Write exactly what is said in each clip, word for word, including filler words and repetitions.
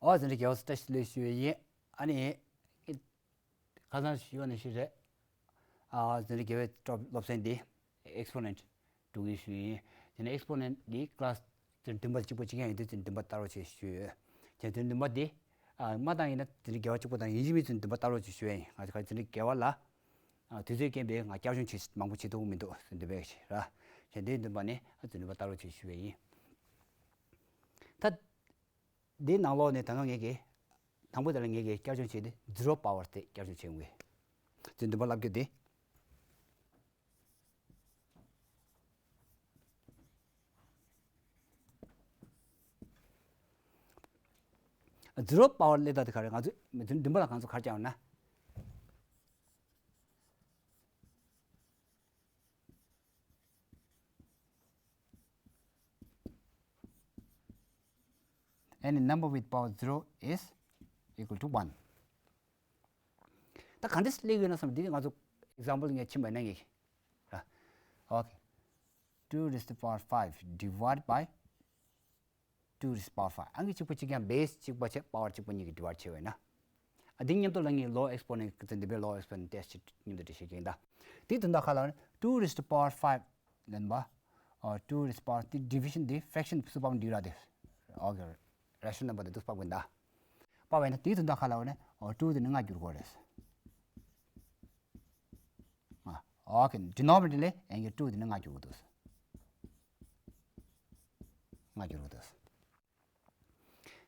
ཨོ་ཟིན་རི་རྒྱལ་བ་བཀྲ་ཤིས་བདེ་ལེགས་ཞུ་ཡི་ཡིན། ཨ་ནི། ཁ་སང་ཞུ་བ་ནང་བཞིན་རེད། ཨ་ཟིན་རི་རྒྱལ་བའི་སློབ་ཚན་འདི་exponent་འགྲོ་གི་ཞུ་ཡིན། དེ་ནས་exponent་འདི་class་ཚན་བདུན་པ་གཅིག་པོ་གཅིག་རྐྱང་ཡིན་དུས་ཚན་བདུན་པ་ལྟ་རོགས་བྱེད་ཞུ་ཡོད། དེ་ཚན་བདུན་པ་འདི་ཨ་མ་བཏང་ཡིན་ན་ཟིན་རི་རྒྱལ་བ་གཅིག་པོ་དང་ཡིན་གཅིག་མིན་ཚན་བདུན་པ་ལྟ་རོགས་བྱེད་ཞུ་ཡ་ཡིན། ང་ཚོ་ག་ཟིན་རི་རྒྱལ་བ་ལ་ཨ་དུས་ཚོད་རྐྱེན་པས་ང་བསྐྱར་སྦྱོང་བྱེད་མང་པོ་བྱེད་ཐུབ་ཀྱི་མི་འདུག་ཟིན་བདུན་པའི་ར། དེ་འདི་བདུན་པ་ནས་ཨ་ཚན་བདུན་པ་ལྟ་རོགས་བྱེད་ཞུ་ཡ་ཡིན། ད། འདིའི་ནང་ལོགས་ནས་ད་ང་ངེད་ཀྱིས། དང་པོ་དེ་ལ་ངེད་ཀྱིས་བསྐྱར་སྦྱོང་བྱས་ཏེ་zero power་དེ་བསྐྱར་སྦྱོང་བྱེད་འོང་གི། ཚན་བདུན་པ་ལབ་རྒྱུ་དེ། zero power་སླེབས་ད་དེ་ག་རེ་ང་ཚོས་ཚན་བདུན་པ་ལ་ང་ཚོ་ག་རེ་བྱ་འོང་ན། Any number with power zero is equal to one. ད་ག་འདྲས་སླེབས་ཡོད་ན་བསམ་འདི་ང་ཚོ་example་ངས་ཕྱིན་པ་ནང་གི་ར། Okay. Two raised to power five divided by two raised to power five. ཨང་ཀི་གཅིག་པ་གཅིག་ཀྱང་base་གཅིག་པ་བྱས་power་གཅིག་པ་གཉིས་ཀྱིས་divide་བྱས་པས་ན། ཨ་འདི་མཉམ་དུ་ལ་ངས་law of exponent་ཀྱི་འདི་པའི་law of exponent་test་མཉམ་དུ་འབྲི་ཤེས་ཀྱི་ཡིན་ད། དེ་དོན་དག་ཁ་ལ་two raised to power five་ལེན་པ། ཨ་two raised to power་དེ་division་དེ་fraction་སུ་ཕབ་འདི་ར་དེ། Okay. Rational number་དེ་དུ་ཕབ་དགོས་ད། ཕབ་པས་ན་དེ་དོན་དག་ཁ་ལ་ནི་two་དེ་ནི་ལྔ་འགྱུར་དགོས་རེད། ཨ། Okay. Denominator་ལས་ཨང་ཀི་two་དེ་ནི་ལྔ་འགྱུར་དགོས་འདུག་ལྔ་འགྱུར་དགོས་འདུག་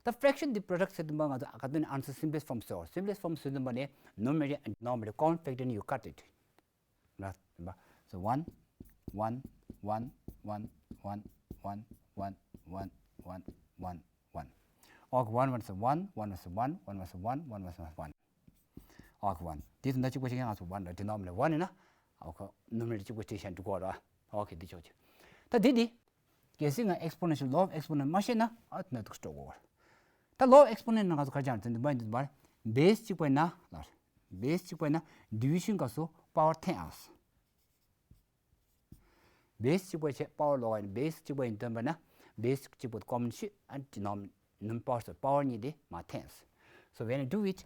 ད་fraction་དེ་product་ཟེར་དུས་ང་ཚོ་ག་དུས་ནས་answer simplest form་ཟེར་བ། Simplest form་ཟེར་དུས་ནས་numerator and denominator common factor་ནས་you cut it. Right? So one, one, one, one, one, one, one, one, one, one, one, one. Okay, one, one, one, one, one, one, one, one, one, one, one, one, one. Okay, one. དེ་དུས་ད་གཅིག་པ་ཞིག་ཡང་ང་ཚོ་one་ར་denominator་one་ཡིན་ན། Okay, numerator་གཅིག་པ་དེ་བཞིན་འགྲོ་གོ་ར། Okay, འདི་ཆོག་ཆོག་ད་འདི་འདི། གལ་སྲིད་ང་exponential law of exponent་མ་ཤེས་ན་ཨ་ན་འདུག་སྤྲོ་གོ་ར། ད་law of exponent་ནང་ང་ཚོ་ག་རེ་བྱ་འདི་འདི་འདི་base་གཅིག་པ་ཡིན་ན་ལ། Base་གཅིག་པ་ཡིན་ན་division་སྐབས་སུ་power་ten་ཨང་། Base་གཅིག་པ་བྱས་power་ལོག་ཡིན། Base་གཅིག་པ་ཡིན་དོན་པ་ན་base་གཅིག་པ་common་ཤོས་and denominator་power་སོ་power་གཉིས་དེ་མ་ten། So when I do it,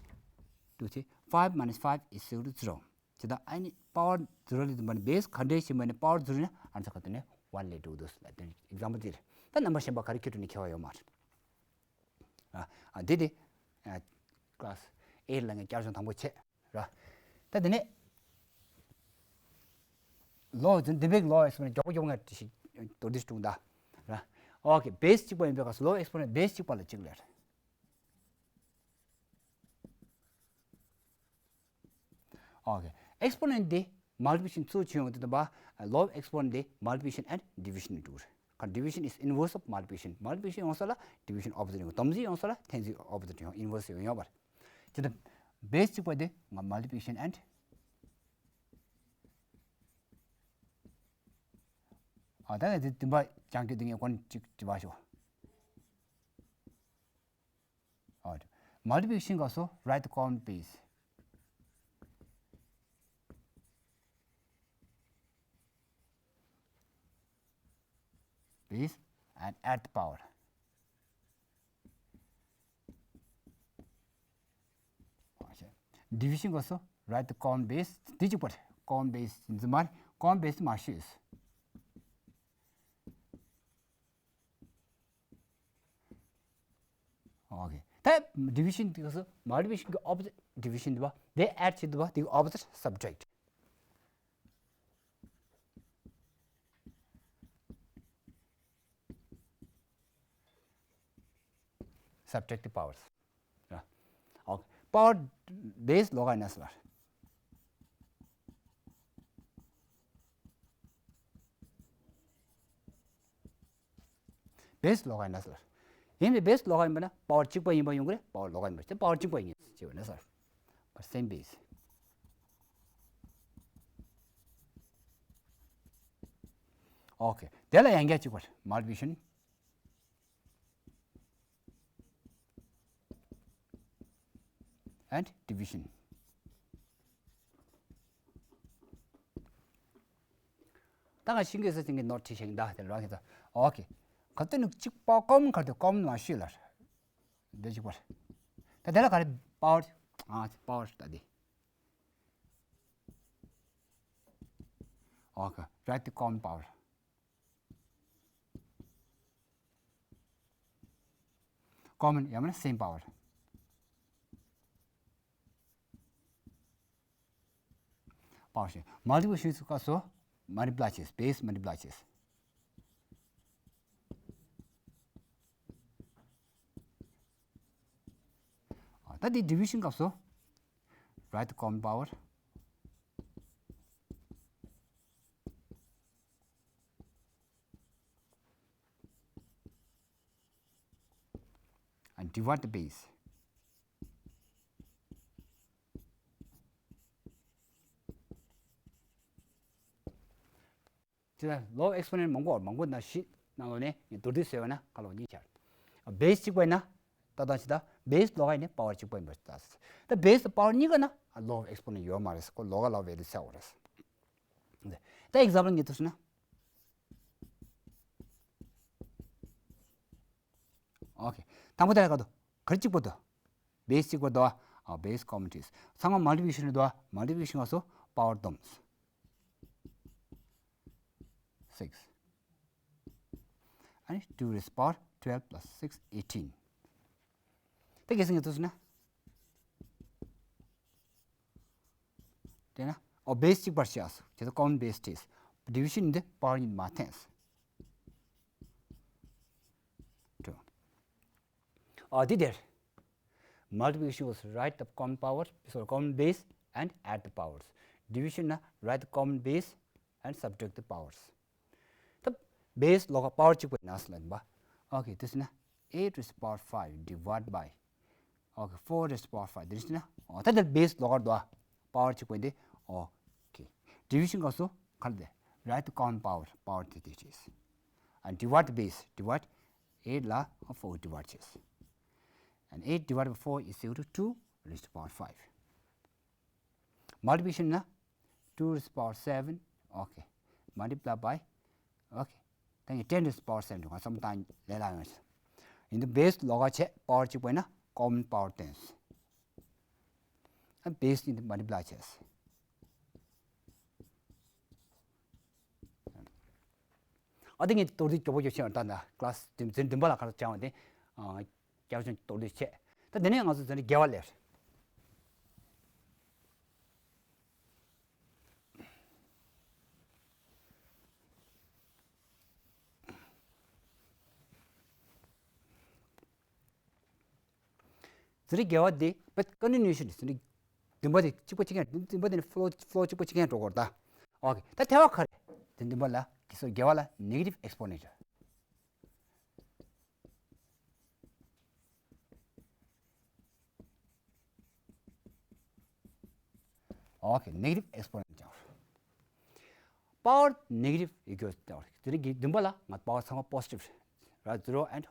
do it, five minus five is equal to zero. དེ་དང་ཨ་ནི་power zero་ལས་དོན་པ་ན་base་ག་འདྲས་ཤིག་མ་ནི་power zero་ནི་ཨ་ནི་ཚ་ག་དུ་ནི་one་ལས་འགྲོ་འདུག་ལ་དེ་example་དེ་རེད། ད་རྣམ་པ་གཞན་པ་ག་རེ་ཁྱེད་ཚོ་ནི་ཁྱད་པར་ཡོད་མ་རེད། ཨ་ཨ་འདི་དེ་ཨ་class eight་ལ་ངས་བསྐྱར་སྦྱོང་དང་པོ་བྱས། ར། ད་དེ་ནས་law་འདི་འདི་བེག་law of exponent་མགྱོགས་པོ་མགྱོགས་པོ་ངས་ཞིག་མདོར་བསྡུས་བྱུང་ད། ར། Okay, base་གཅིག་པ་ཡིན་པའི་སྐབས་སུ་law of exponent་base་གཅིག་པ་ལ་གཅིག་ལས། Okay, exponent་འདི་multiplication་ཚུལ་བྱུང་ཡོང་དུས་ད་law of exponent་འདི་multiplication and division་འདུག་ར། Division is inverse of multiplication. Multiplication་ཡོང་ས་ལ་division opposite་ཡོང་། སྡོམ་རྩིས་ཡོང་ས་ལ་འཐེན་རྩིས་opposite་ཡོང་། Inverse་ཡོང་ཡོང་བར། དེ་ལྟར་base་གཅིག་པ་དེ་ང་multiplication and ཨ་ད་ནི་དེ་བདུན་པ་སྦྱང་རྒྱུ་དེ་ངས་ཀོན་གཅིག་དྲི་བ་ཞུ། ཨ་multiplication་སྐབས་སུ་write the common base. Base and add the power. Division་སྐབས་སུ་write the common base་དེ་གཅིག་པར་common base་འཛིན་མར་common base་མ་ཤེས། Okay. ད་division་དེ་སྐབས་སུ་multiplication་གི་opposite division་འདུག་པ། དེ་add་བྱེད་འདུག་པ། དེ་གི་opposite subtract. Subtractive powers. Okay. Power base་ལོག་ག་ཡིན་ན་ཟེར་བ། Base་ལོག་ག་ཡིན་ན་ཟེར་བ། ཡིན་པའི་base་ལོག་ག་ཡིན་པ་ན་power་གཅིག་པ་ཡིན་པ་ཡོང་གི་རེད། Power་ལོག་ག་ཡིན་པ་ཅི་power་གཅིག་པ་ཡིན་ཟེར་བ་ན་ཟེར། But same base. Okay. དེ་ལ་ཡང་བསྐྱར་གཅིག་པར་multiplication and division. ད་ང་ཤིང་གི་སེ་ཏིང་གི་note་བྲིས་ཤིང་ད་དེ་ལོག་གི་ད། Okay. ག་དུས་ནི་གཅིག་པ་common་ག་དུས་common་མ་ཤེས་ལ། འདི་གཅིག་པ་རེད། ད་དེ་ལ་ག་རེ་power། ཨ་power ད་འདི། Okay, write the common power. Common ཡང་མིན་ན་same power. Power ཞེས་multiplication སྐབས་སུ་multiply བྱེད། base multiply བྱེད། ཨ་ད་འདི་division སྐབས་སུ། Write the common power. And divide the base. དེ་ལ་law of exponent མང་པོ་མང་པོ་ན་བཞི་ནང་ལོགས་ནས་ངས་མདོར་བསྡུས་ཟེར་བ་ན་ཁ་ལོ་གཉིས་ཆར། base གཅིག་པ་ཡིན་ན་ཏག་ཏག་ཅིག་ད་base ལོགས་ཀ་ཡིན་ན་power གཅིག་པ་ཡིན་པ་ལྟ། ད་base དང་power གཉིས་ཀ་ན་law of exponent ཡོད་མ་རེད། ཁོ་ལོགས་ཀ་ལ་value ཚད་འོ་རེད། ད་example ངས་ཐུབ་སོང་ན། Okay. དང་པོ་དེ་ལ་ག་དོ། ག་རེ་གཅིག་པ་དོ། base གཅིག་པ་དོ། ཨ་base common དེ། ཚང་མ་multiplication རེད་དོ། multiplication སྐབས་སུ་power བསྡོམས། six. ཨ་ནི་two raised power twelve plus six eighteen. དེ་གལ་སྲིད་ངས་ཐུབ་སོང་ན། དེ་ན་ཨོ་base གཅིག་པར་བྱས། དེ་ཚོ་common base དེ། division འདི་power གཉིས་མ་འཐེན། ཨ་འདི་དེར། Multiplication was write the common power, sorry, common base and add the powers. Division ན་write the common base and subtract the powers. ད་base ལོགས་ཀ་power གཅིག་པ་ཡིན་ན་ཟེར་ལབ་པ། Okay, དེ་ན་eight raised power five divide by, okay, four raised power five. དེ་ན་ཨོ་ད་དེ་base ལོགས་ཀ་དོ། power གཅིག་པ་ཡིན་ཏེ། Okay. division སྐབས་སུ་ག་རེ་དེ། Write the common power. power དེ་དེ་བྱས། And divide the base. divide eight ལ་four divide བྱས། And eight divided by four is equal to two raised to power five. Multiplication ན་two raised to power seven. Okay. Multiply by, okay, then ten raised to power seven. གང་བསམ་བཏང་ལས་སླ་ཡོང་ཞིག་ཡིན་དུ་base ལོགས་ཀ་བྱས་power གཅིག་པ་ཡིན་ན་common power བསྟན། ཨ་base གཉིས་དེ་multiply བྱས། ཨ་དེ་ངས་མདོར་བསྡུས་མགྱོགས་པོ་མགྱོགས་ཤིག་ད་ལྟ་class འཛིན་བདུན་པ་ལ་ག་རེ་སྦྱངས་པ་དེ། ཨ་རྒྱབ་ཅུང་མདོར་བསྡུས་བྱས། ད་དེ་ནས་ང་ཚོ་འཛིན་གྲྭ་བརྒྱད་པ་ལ། འཛིན་གྲྭ་བརྒྱད་པ་འདི་བེད་continuation འཛིན་གྲྭ་བདུན་པ་དེ་གཅིག་པ་གཅིག་རྐྱང་། བདུན་པ་དེ་ནི་flow flow གཅིག་པ་གཅིག་རྐྱང་འགྲོ་དགོས་རེད་ད། Okay. ད་ཐེ་བ་ག་རེ། དེ་བདུན་པ་ལ་གི་སོ་བརྒྱད་པ་ལ་negative exponent རེད། Okay, negative exponent ཀྱང་། power negative ཡོད་རྒྱུ་དེ་རིང་གི་བདུན་པ་ལ་ང་power ཚང་མ་positive རེད། Zero and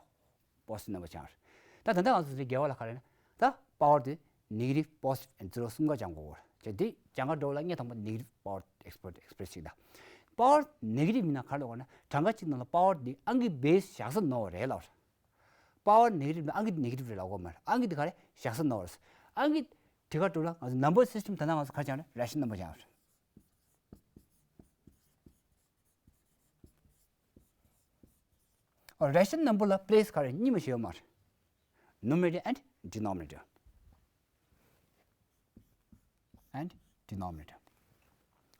positive number ཀྱང་རེད། ད་ད་ལྟ་ང་ཚོ་འདི་བརྒྱད་པ་ལ་ག་རེ་ན། ད་power དེ་negative, positive and zero གསུམ་ཀ་སྦྱང་དགོས་རེད། དེ་སྦྱང་ག་འགྲོ་ལ་ངས་དང་པོ་negative power express express ཞིག་ད། power negative ཡིན་ན་ག་རེ་ལབ་དགོས་ན། གྲངས་ཀ་གཅིག་ནང་ལ་power འདི་ཨང་ཀི་base བཞག་ས་ནོར་བ་རེད་ལབ་རེད། power negative ན་ཨང་ཀི་negative རེད་ལབ་དགོས་མ་རེད། ཨང་ཀི་འདི་ག་རེ་བཞག་ས་ནོར་བ་རེད། ཨང་ཀི་དེ་ག་འགྲོ་ལ་ང་ཚོ་number system ད་ལྟ་ང་ཚོ་ག་སྦྱང་རེད། rational number སྦྱང་རེད། ཨོ་rational number ལ་place ག་རེ་གཉིས་མ་ཞིག་ཡོད་མ་རེད། numerator and denominator. and denominator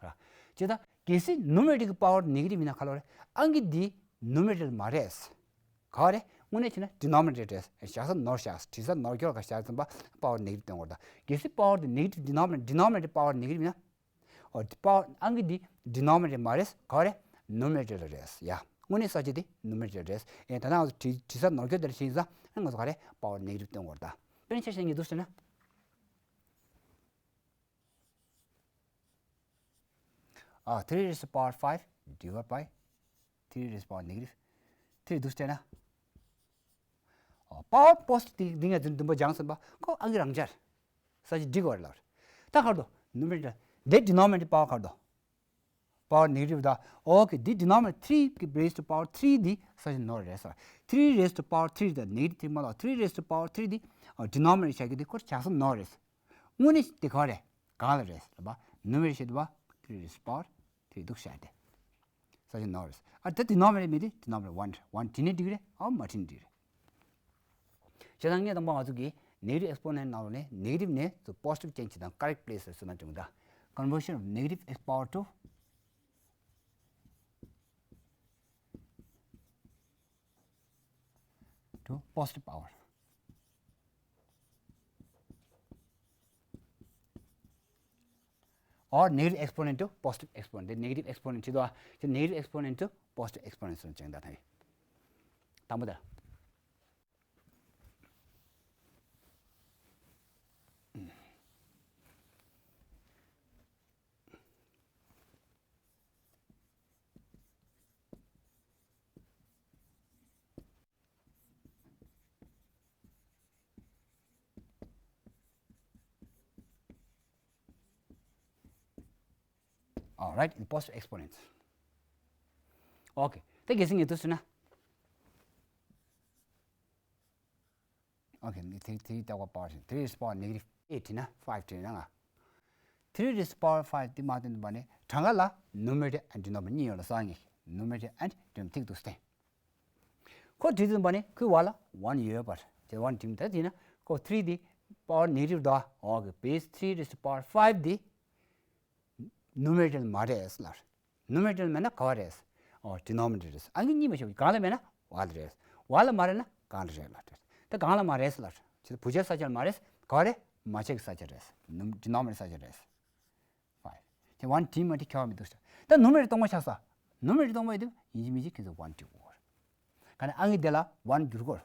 ར། ཅེ་ད་གལ་སྲིད་numerator གི་power negative ཡིན་ན་ག་ལོ་རེད། ཨང་ཀི་འདི་numerator མ་རེད། ག་རེ། དངོས་གནས་བྱས་ན་denominator རེད། བཞག་ས་ནོར་བཞག་བྲིས་ས་ནོར་སྐྱོར་ག་བཞག་ཙམ་པ་power negative སྟོན་དགོས་རེད། ད་གལ་སྲིད་power འདི་negative denominator denominator power negative ཡིན་ན། ཨོ་power ཨང་ཀི་འདི་denominator མ་རེད། ག་རེ། numerator རེད་ཡ། དངོས་གནས་ས་བཅད་འདི་numerator རེད། ཨེ་ད་ནང་བྲིས་བྲིས་ས་ནོར་སྐྱོར་དེར་ཕྱིན་ཙང་ང་ཚོ་ག་རེ་power negative སྟོན་དགོས་རེད། ད་དཔེར་ན་ཆ་བཞག་ངས་འདུག་ཟེར་ན། ཨ། three raised to power five divide by three raised to power negative three འདུག་སྤྲད་ན། ཨ། power positive དེ་འདི་ངས་འདི་འདུན་པ་སྦྱངས་ཟིན་པ་ཁོ་ཨང་ཀི་རང་འཇགས། ས་བཅད་འགྲིག་གི་རེད་ལབ་རེད། ད་ག་རེ་འདུག numerator འདི་denominator power ག་རེ་འདུག power negative ད། ཨོ་ཁེ། འདི་denominator three གི་raise to power three འདི་གསལ་བཤད་ནོར་རེད་ཟེར། three raise to power three ད་negative three མ་ལ་three raise to power three འདི་denominator བཞག་གི་འདི་ཁོ་ཆགས་ས་ནོར་རེད། དངོས་གནས་དེ་ག་རེད། གང་ལ་རེད་ལབ་པ། numerator བྱེད་དུས་པ་three raise to power three འདུག་བཞག་སྟེ། གསལ་བཤད་ནོར་རེད། ཨ་ད་denominator མེད་དེ་denominator one རེད། one བྲིས་ནས་འགྲིག་རེད། ཨ་མ་བྲིས་ནས་འགྲིག་རེད། བྱས་ཙང་ངས་དང་པོ་ང་ཚོ་གི་negative exponent ནང་ལོགས་ནས་negative ནས་ཚུར་positive ཅན་ཅིག་དང་correct place ལ་བཟོས་ན་འགྲིག་མི་འདུག conversion of negative x power two to positive power or negative exponent to positive exponent. དེ་negative exponent བྱེད་དོ། དེ་negative exponent to positive exponent སོང་ཅིག་ད་ཐང་དང་པོ་ད། All right, in positive exponents. Okay. དེ་གལ་སྲིད་ངས་འདུག་ཟེར་ན། Okay, ནི་three three ལྟ་བ་པར་ཞིག three raised power negative eight ན་five བྲིས་ན་ང་། three raised power five དེ་མ་བཏོན་པ་ནི་གྲངས་ཀ་ལ་numerator and denominator གཉིས་ཡོད་ལ་སང་ངེ་numerator and denominator ཐིག་ཏུ་བསྟན། ཁོ་བྲིས་ཟིན་པ་ནི་ཁོའི་བར་ལ་one ཡོད་པར་དེ་one བྲིས་ད་དེ་ན་ཁོ་three དེ་power negative དོ། Okay, base three raised to power five དེ numerator མ་རེད་ལར། numerator མེད་ན་ག་བ་རེད། ཨོ་denominator རེད། ཨང་ཀི་གཉིས་མ་ཤོག་གང་ལ་མེད་ན་བ་ལ་རེད། བ་ལ་མ་རེད་ན་གང་ལ་རེད་ལ་རེད། ད་གང་ལ་མ་རེད་ལར། ཁྱེད་བུ་ཆ་ས་ཆ་ལ་མ་རེད། ག་བ་རེད། མ་ཆ་གི་ས་ཆ་རེད། denominator ས་ཆ་རེད། five དེ་one བྲིས་མ་བྲིས་ཁྱད་པར་མི་འདུག་ཟེར། ད་numerator སྟོང་པ་ཆགས་ས། numerator སྟོང་པ་ཡིན་དུས་ཡིན་གཅིག་མིན་གཅིག་ཁྱེད་ཚོ་one བྲིས་དགོས། ག་ནས་ཨང་ཀི་དེ་ལ་one བསྒྱུར་དགོས།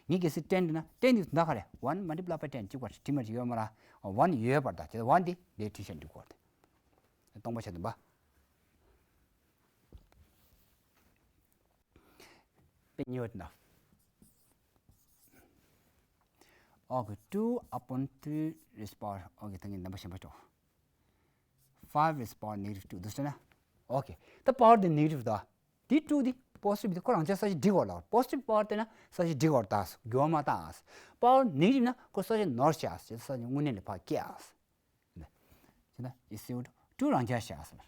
ངས་གལ་སྲིད་ten བྲིས་ན་ten དེ་ད་ག་རེད། one multiply by ten གཅིག་པ་བྲིས་མ་བྲིས་ཡོད་མ་ར། one ཡོད་པར་ད་དེ་one དེ་ལས་བྲིས་བྱས་འགྲིག་གོ། སྟོང་པ་བྱས་དུམ་པ། དཔེ་ཉེ་བ་དེ་འདྲ། Okay, two upon three raised power okay ད་ངས་རྣམ་པ་གཞན་པ་སྤྲོ། five raised power negative two འདུག་ཟེར་ན། Okay, ད་power དེ་negative ད། དེ་two དེ་positive དེ་ཁོ་རང་ཆ་ས་ཆ་འགྲིག་གོ་ལ། positive power དེ་ན་ས་ཆ་འགྲིག་གོ་ད། འགྱུར་བ་མ་བཏང་། power negative ན་ཁོ་ས་ཆ་ནོར་ཤག་ཟེར། ས་ཆ་དངོས་གནས་ལ་ཕར་སྐྱེལ་ཨ། ཟེར་ན་is equal to two རང་ཆ་ཤག་ཟེར།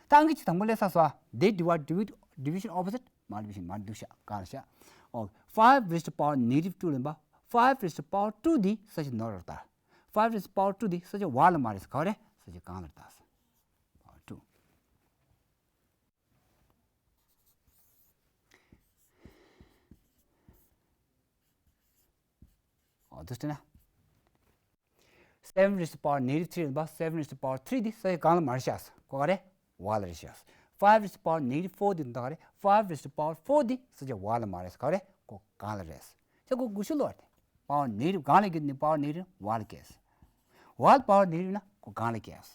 ད་ཨང་ཀི་ཅིག་དང་པོ་ལས་ས་སོ། དེ་divide division opposite multiplication མ་འདུག་ཤག་གང་ལ་ཤག okay, five raised to power negative two ལེན་པ། five raised to power two དེ་ས་ཆ་ནོར་ར་ད། five raised to power two དེ་ས་ཆ་བ་ལ་མ་རེད་ག་རེ་ས་ཆ་གང་ལ་ད། power two ཨོ་དུ་སྟེ་ན། seven raised to power negative three རེད་པ། seven raised to power three འདི་ས་ཆ་གང་ལ་མ་རེད་ཤག་གོ་ག་རེད། བ་ལ་རེད་ཤག five raised to power negative four འདི་འདི་ག་རེད། five raised to power four འདི་ས་ཆ་བ་ལ་མ་རེད་ག་རེད། གོ་གང་ལ་རེད། ས་གོ་དགུ་ཤུ་ལོ་རེད། power negative གང་ལ་སྐྱེས་ནི་power negative བ་ལ་སྐྱེས། བ་ལ་power negative ན་གོ་གང་ལ་སྐྱེས།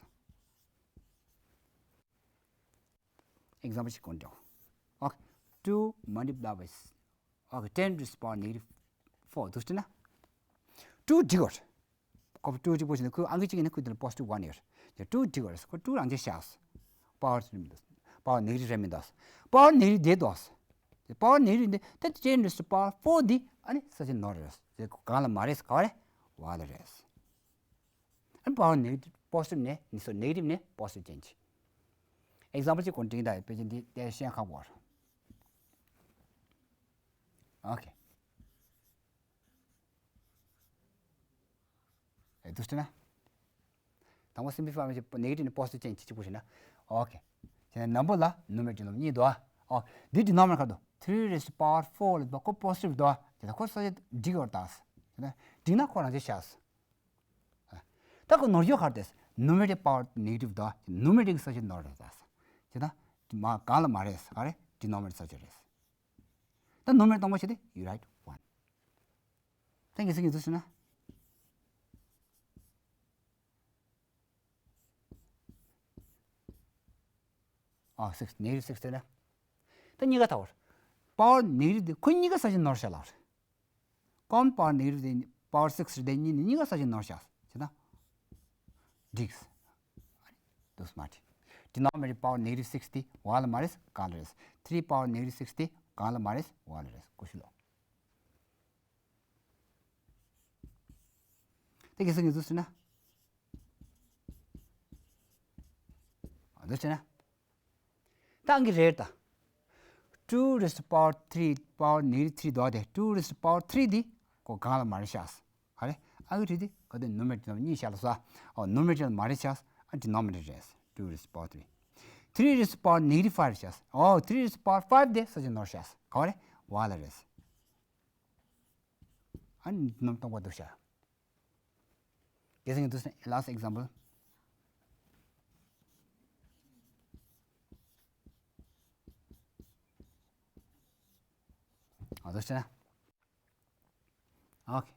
example ཞིག་གོ་འགྲོ། okay, two multiply by okay, ten raised to power negative four འདུག་ན། two འགྲིག་གོ། ཁོ་two གཅིག་པོ་ཞིག་ནི་ཁོའི་ཨང་ཀི་གཅིག་ནི་ཁོའི་དེ་ལ་positive one ཡོད། ཡ་two འགྲིག་གོ། ཁོ་two རང་ཆ་བཞག power negative རེད་མི་འདུག power negative རེད་མི་འདུག power negative དེ་འདུག power negative འདི་ད་ten raised to power four འདི་ཨ་ནི་ས་ཆ་ནོར་རེད། དེ་གང་ལ་མ་རེད་ག་རེད། བ་ལ་རེད། ཨ་power negative positive ནས་ནི་སོ་negative ནས་positive change example ཅིག་གོ་འདྲིང་ད་དཔེ་ཅན་འདི་དེ་ཤེས་ཁག་པོ་རེད། okay ཨེ་འདུག་ཟེར་ན། དང་པོ་simplify མ་བྱེད་negative ནས་positive change གཅིག་པུ་བྱེད་ན། okay དེ་ནས་number ལ་numerator denominator གཉིས་འདུག་ཨ། འདི་denominator ག་འདུག three raised to power four ལ་འདུག་ཁོ་positive འདུག་དེ་ལ་ཁོ་ས་ཆ་འགྲིག་ཡོད་ད། དེ་ན་འགྲིག་ན་ཁོ་རང་ཆ་བཞག་ད་ཁོ་ནོར་ཡོད་ག་རེ་དེ། numerator power negative འདུག numerator གི་ས་ཆ་ནོར་རེད་ད། དེ་ན་མ་གང་ལ་མ་རེད་ག་རེ་denominator ས་ཆ་རེད། ད་numerator གཏོང་བ་བྱེད་དེ་you write one ད་ངེས་ཟིན་ངེས་འཛུགས་ཟེར་ན། ཨ་six negative six དེ་ན། ད་གཉིས་ཀ་ཐག་བར། power negative དེ་ཁོ་གཉིས་ཀ་ས་ཆ་ནོར་བཞག་ལ། common power negative དེ་power six རེད་དེ་གཉིས་ནི་གཉིས་ཀ་ས་ཆ་ནོར་བཞག་ཟེར་ན། འགྲིག་ད་ འདུག་སྨ་རེད། Denominator power negative six དེ་བ་ལ་མ་རེད། གང་ལ་རེད། Three power negative six དེ་གང་ལ་མ་རེད། བ་ལ་རེད། ཀུ་ཤུ་ལོ། དེ་གལ་སྲིད་ངེས་འཛུགས་ཟེར་ན། འདུག་ཟེར་ན། ད་ཨང་ཀི་རེད་ད། Two raised to power three power negative three འདུག་སྟེ། Two raised to power three འདི་ཁོ་གང་ལ་མ་རེད་ཤག་ག་རེ། ཨང་ཀི་རེད་དེ་ག་དེ་numerator གཉིས་ཤག་ལ་སོ། ཨོ་numerator མ་རེད་ཤག་ཨ་denominator རེད། Two raised to power three. Three raised to power negative five རེད་ཤག་ཨོ་three raised to power five དེ་ས་ཆ་ནོར་ཤག་ག་བ་རེད། བ་ལ་རེད། ཨ་ནི་ནམ་སྟོང་པ་འདུག་ཤག་གལ་སྲིད་ངས་འདུག་ཟེར་ན། Last example. ཨ་འདུག་ཟེར་ན། ཨོ་ཁེ།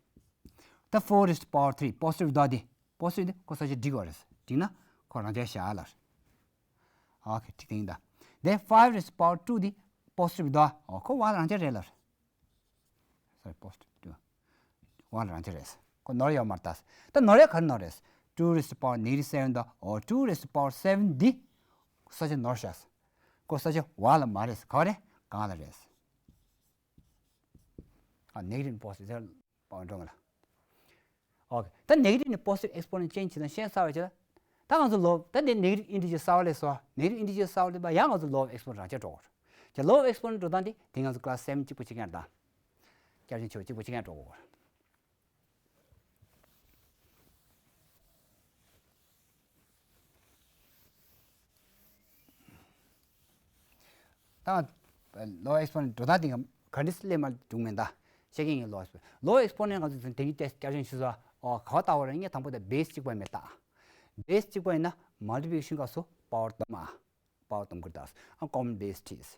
ད་four raised to power three positive འདུག་སྟེ། positive འདི་ཁོ་ས་ཆ་འགྲིག་པ་རེད། འགྲིག་ན་ཁོ་རང་འཇགས་བཞག་ལ། ཨོ་ཁེ། འགྲིག་དེ་ཡིན་ད། Then five raised to power two འདི་positive འདུག་ཨོ་ཁོ་བ་ལ་རང་འཇགས་རེད་ལ། Sorry, positive two. བ་ལ་རང་འཇགས་རེད། ཁོ་ནོར་ཡོད་མ་རེད་ད། ད་ནོར་ཡ་ག་རེ་ནོར་རེད། Two raised to power negative seven དང་ཨོ་two raised to power seven འདི་ས་ཆ་ནོར་ཤག་ཁོ་ས་ཆ་བ་ལ་མ་རེད། ག་བ་རེད། གང་ལ་རེད། ཨ་negative positive ཟེར་པ་འགྲོ་ང་ལ། ཨོ་ཁེ། ད་negative ནས་positive exponent change བྱེད་སྟངས་ཤེས་ཚར་བའི་ཆེད་ལ། ད་ང་ཚོ་ལོ་ད་འདི་negative integer གསར་བ་ལས་སོ། negative integer གསར་བ་ལས་པ་ཡང་ང་ཚོ་law of exponent རང་ཆས་འགྲོ་དགོས། ཀྱི་law of exponent འགྲོ་སྟངས་འདི་དེ་ང་ཚོ་class seven གཅིག་པོ་གཅིག་རྐྱང་རེད་ད། བསྐྱར་ཞིབ་ཆེ་བ་གཅིག་པོ་གཅིག་རྐྱང་འགྲོ་དགོས། ད་law of exponent འགྲོ་སྟངས་དེ་ག་འདྲས་སླེབས་མ་བྱུང་མེད་ད། བཤད་མཁན་གྱི་law of exponent། law of exponent ང་ཚོ་དེ་གི་ཏེ་བསྐྱར་ཞིབ་ཞུ་ས། ཨོ་ག་བ་ལྟ་བ་རེད། ངས་དང་པོ་དེ་base གཅིག་པ་ཡིན་མེད་ད། base གཅིག་པ་ཡིན་ན་multiplication སྐབས་སུ་power སྡོམ་ཨ། power སྡོམ་དགོས་ད། ཨ་common base བྲིས།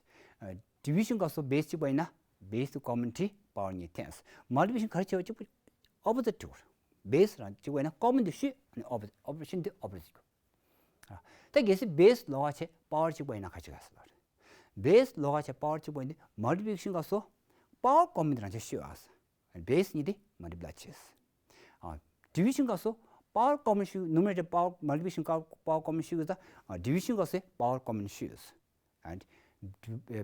ཨ་division སྐབས་སུ་base གཅིག་པ་ཡིན་ན་base དུ་common བྲིས་power གཉིས་འཐེན། multiplication ག་རེ་བྱས་པ་གཅིག་པ་opposite བྲིས། base རང་གཅིག་པ་ཡིན་ན་common དེ་བཤུས། ཨ་ནི་opposite operation དེ opposite བྱེད་དགོས། ཨ་ད་གལ་སྲིད་base ལོགས་ཀ་བྱས་power གཅིག་པ་ཡིན་ན་ག་རེ་བྱེད་ག་ཟེར་ལབ་རེད། base ལོགས་ཀ་བྱས་power གཅིག་པ་ཡིན་དུས་multiplication སྐབས་སུ་power common དེ་རང་ཆས་བཤུས་ཨ། base གཉིས་དེ་multiply བྱས། ཨ་division སྐབས་སུ་power common བཤུས། numerator power multiplication སྐབས་power common བཤུས་ད། ཨ་division སྐབས་སུ་power common བཤུས། and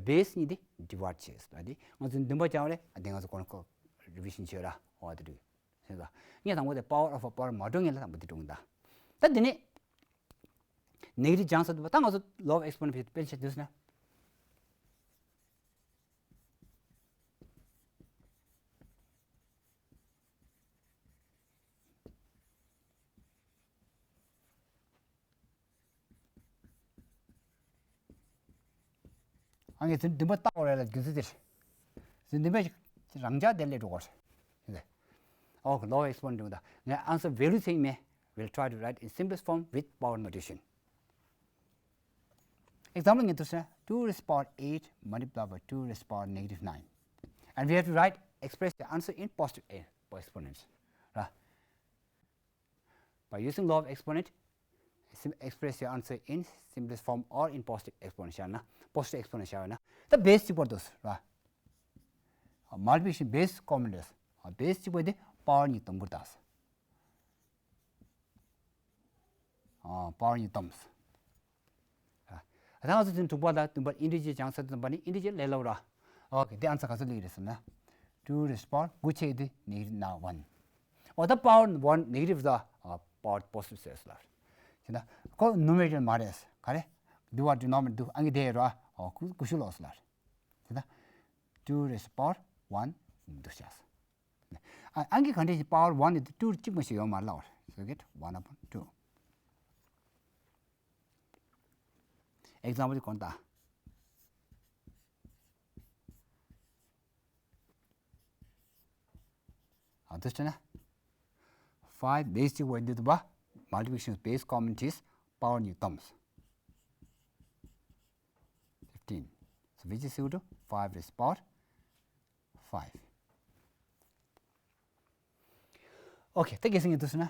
base གཉིས་དེ་divide བྱས། ད་དེ་ང་ཚོ་འདུན་པ་བཅའ་བ་རེད། ཨ་དེ་ང་ཚོ་གོང་ཁ་revision བྱས་ར། འོ་དེ་འདྲ་ཟེར་ད། ངས་དང་པོ་དེ་power of a power མ་འགྲོ་ངེས་ལ་དང་པོ་དེ་འགྲོ་གི་ད། ད་དེ་ནས་negative སྦྱངས་ཚར་དུས་ད་ང་ཚོ་law of exponent དཔེ་ཆ་འདུག་ཟེར་ན། ཨ་ངས་འདུན་པ་བཏགས་པ་རེད་ལ་རྒྱུ་མཚན་དེར། འདུན་པ་རང་འཇགས་དེ་ལས་འགྲོ་གོ་རེད། ཨོ་ཁེ། law of exponent འགྲོ་ད། ངས་answer value ཚིག་མེད། We'll try to write in simplest form with power notation. Example ངས་འདུག་ཟེར་ན། two raised power eight multiply by two raised power negative nine. And we have to write, express the answer in positive exponents. Right? By using law of exponent, sim- express your answer in simplest form or in positive exponent བྱས་ན། positive exponent བྱས་ན། ད་base གཅིག་པ་འདུག་ཟེར་ར། multiplication base common འདུག་ཟེར། base གཅིག་པ་དེ་power གཉིས་སྡོམ་དགོས་ད་ཟེར། ཨ་power གཉིས་སྡོམ་ཟེར། ཨ་ད་ང་ཚོ་དེ་དྲུག་པ་དང་བདུན་པ་integer སྦྱངས་ཚར་དུས་ཙམ་པ་ནི་integer ལས་སླ་པོ་ར། ཨོ་ཁེ། དེ་answer ག་ཚོད་སླེབས་རེད་ཟེར་ན། two raised power དགུ་ཆེ་དེ་negative ན་one། ཨོ་ད་power one negative ཟ། ཨ་power positive ཟེར་ལ། བྱས་ན་ཁོ་numerator མ་རེད། ག་རེ། འདུག་བ་denominator འདུག་ཨང་ཀི་དེ་ར། ཨོ་ཀུ་ཀུ་ཤུ་ལོག་ཟེར་ལ། བྱས་ན་two raised power one འདུག་ཤག་ཨ་ཨང་ཀི་ག་འདྲས་power one ནས་two གཅིག་མ་ཞིག་ཡོད་མ་རེད་ལ། So get one upon two. Example གོང་ད། ཨ་དེ་བྱས་ན། five base གཅིག་པ་འདི་དུ་བ། multiplication base common དེ་power གཉིས་སྡོམ། fifteen. So which is equal to five raised power five. ཨོ་ཁེ། ད་གལ་སྲིད་ངས་འདུག་ཟེར་ན།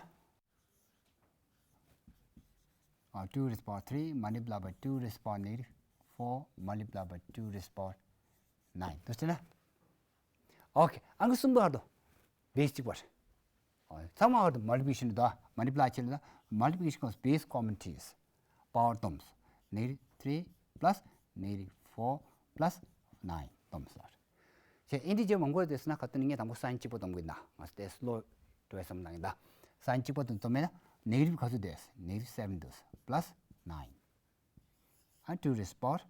ཨ་two raised power three multiply by two raised power negative four multiply by two raised power nine འདུག་ཟེར་ན། ཨོ་ཁེ། ཨང་ཀི་གསུམ་པ་ཧར་དུ་base གཅིག་པ་རེད། ཨ་ཚང་མ་ཧར་དུ་multiplication རེད་ད། multiply བྱས་ལ་multiplication གོང་base common དེ། power སྡོམ། negative three plus negative four plus nine སྡོམ་ཟེར། བྱས་ཨིན་ཊི་ཇར་མང་པོ་ཡོད་དུས་ན་ག་དུས་ནས་ངས་དང་པོ་སའིན་གཅིག་པ་སྡོམ་གི་ཡིན་ད། ང་ཚོ་དེ་སི་ལོ་འགྲོ་བའི་བསམ་བློ་གཏོང་གི་ཡིན་ད། སའིན་གཅིག་པ་དེ་སྡོམ་མེད་ན་negative ག་ཚོད་འདུག negative seven འདུག plus nine ཨ་two raised power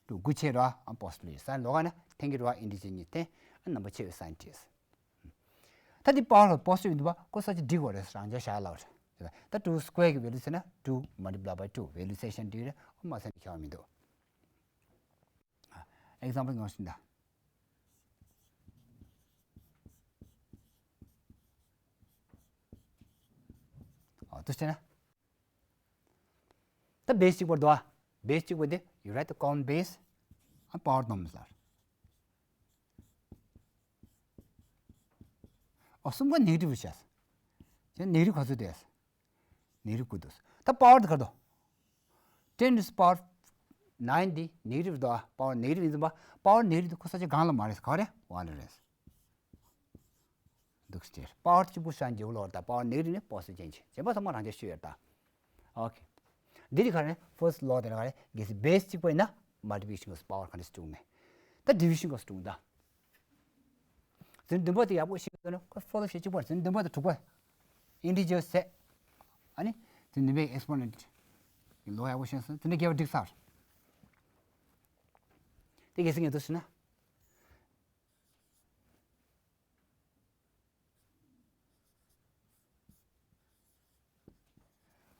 two དགུ་བྱས་ར་ཨ་positive རེད། སའིན་ལོགས་ཀ་ན་འཐེན་གྱི་ར་ཨིན་ཊི་ཇར་གཉིས་འཐེན། ཨ་ནམ་བར་ཆེ་བའི་སའིན་བྲིས། ད་འདི་power ལ་positive འདུག་པ་ཁོ་ས་ཆ་འགྲིག་གོ་རེད། རང་འཇགས་བཞག་ལབ་རེད། ད་two square གི་value བྱས་ན་two multiply by two value བྱས་ཤིང་འགྲིག་རེད། ཨོ་མ་ཟེར་ནས་ཁྱད་པར་མི་འདུག example ངོ་ཤེས་ད། ཨོ་དུ་བྱས་ན། ད་base གཅིག་པར་འདུག་ཨ། base གཅིག་པ་དེ་you write the common base and power སྡོམ་ཟེར། ཨོ་གསུམ་ཀ་negative བྱས། བྱས་negative ག་ཚོད་འདུག negative དགུ་འདུག་ད་power དེ་ག་རེ་འདུག ten raised power nine འདི་negative འདུག་ཨ། power negative ཡིན་ཙམ་པ་power negative དེ་ཁོ་ས་ཆ་གང་ལ་མ་རེད། ག་རེ་one ལ་རེད། འདུག་སྟེ་power གཅིག་པུ་ཤང་འཇིག་ལོར་ད་power negative ནི་positive ཅན་ཆེ་བྱས་པ་ཚང་མ་རང་ཆ་ཤོས་ཡོད་ད། ཨོ་ཁེ། འདི་རིགས་ག་རེ་first law དེ་ལ་ག་རེ་གལ་སྲིད་base གཅིག་པ་ཡིན་ན་multiplication གི་power ག་འདྲ་སྤྲུགས་མེད། ད་division གི་སྤྲུགས་ད། ཟིན་བདུན་པ་དེ་ཡག་པོ་ཤེས་དགོས་ན་ཁོ་ཕོ་ལོ་ཤེས་གཅིག་པར་ཟིན་བདུན་པ་དེ་དྲུག་པ་ཨིན་ཊི་ཇར་སེ། ཨ་ནི་ཟིན་བདུན་པའི་exponent གི་ལོ་ཡག་པོ་ཤེས་སོང་དེ་འདྲ་རྒྱས་པ་འགྲིག་ཚར། དེ་གལ་སྲིད་ངས་འདུག་ཟེར་ན།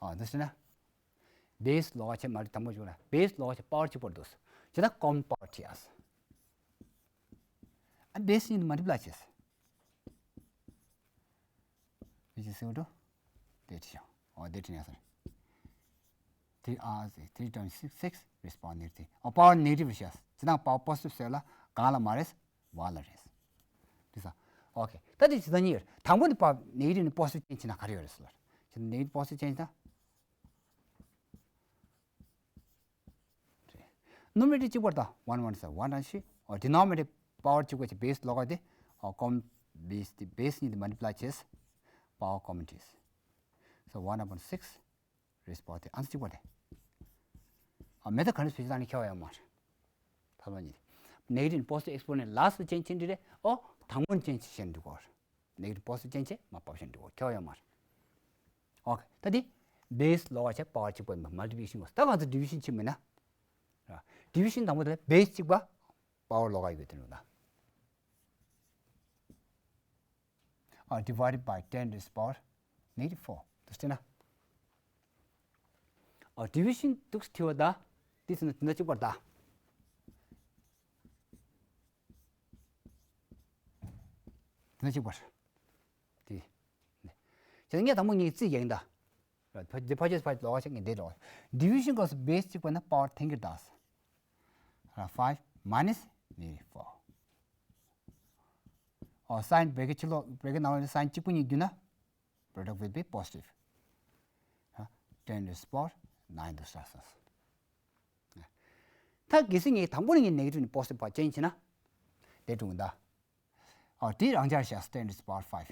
ཨ་འདི་ཟེར་ན། base ལོགས་ཀ་བྱས་མ་རེད་དང་པོ་བྱུང་ན་base ལོགས་ཀ་བྱས་power གཅིག་པར་འདུག་ཟེར་ན་common power བྲིས་ཨ་ཟེར། ཨ་base གཉིས་multiply བྱས་ཟེར། which is equal to དེ་བྲིས་ཤོག་ཨོ་དེ་བྲིས་ཡ་ཟེར། three ཨ་ཟེར་three times six six response negative ཨོ་power negative བྱས་ཟེར་ན་power positive ཟེར་ལ་གང་ལ་མ་རེད། one ལ་རེད། དེ་ས། ཨོ་ཁེ། ད་དེ་ཇི་ལྟར་ཉིད་ཡོད། དང་པོ་ནི་པ་negative ནི་positive change བྱས་ན་ག་རེ་ཡོད་རེད་ཟེར་ལ། ཇི་ལྟར་negative positive change ད། རེད། numerator གཅིག་པར་ད་one one ཟེར་one དང་ཤི། ཨོ་denominator power གཅིག་པ་ཅིག base ལོགས་ཀ་དེ། ཨོ་common base དེ་base གཉིས་དེ་multiply བྱས། power common བྱས། so one upon six raised power དེ་ཨན་སར་གཅིག་པ་རེད། ཨ་མེད་ད་ག་ནས་བེད་སྤྱོད་བཏང་ནས་ཁྱད་པར་ཡོད་མ་རེད། ཐབས་ལམ་གཉིས་དེ། negative positive exponent last ལ་change བྱེད་འདི་རེད། ཨོ་དང་པོ་ནས་change བྱེད་འདི་གོ། negative positive change བྱེད་མ་པ་བྱེད་འདི་གོ་ཁྱད་པར་ཡོད་མ་རེད། ཨོ་ད་འདི་base ལོགས་ཀ་བྱས་power གཅིག་པ་ཡིན་པ་multiplication གོ། ད་ང་ཚོ་division བྱེད་མིན་ན། ར། division དང་པོ་དེ་ལ་base གཅིག་པ་power ལོགས་ཀ་ཡོད་དེ་རེད་ད། ཨ་divided by ten raised power negative four དུ་བྱས་ན། ཨ་division དུ་བྱས་པ་ད། དེ་ཚོ་ནི་དེ་འདྲ་གཅིག་པར་ད། དེ་འདྲ་གཅིག་པར། དེ། བྱས་ན་ངས་དང་པོ་ངས་རྩིས་རྒྱག་ཡིན་ད། ར་ཕ་དེ་ཕ་ཆེ་ཕ་ལོགས་ཀ་ཆ་ངས་འདི་ལོགས། division གོ་སོ་base གཅིག་པ་ན་power ten གི་ད། ར་five minus negative four ཨོ་sign bracket ཕྱི་ལོགས་bracket ནང་ལོགས་ནས་sign གཅིག་པུ་གཉིས་བསྒྱུར་ན་product will be positive ཨ་ten raised power nine དུ་ཤར་སོང་། ད་གལ་སྲིད་ངས་དང་པོ་ནས་ངས་negative ནས་positive བར་change བྱས་ན། དེ་འགྲུབ་ད། ཨོ་དེ་རང་འཇགས་བཞག ten raised power five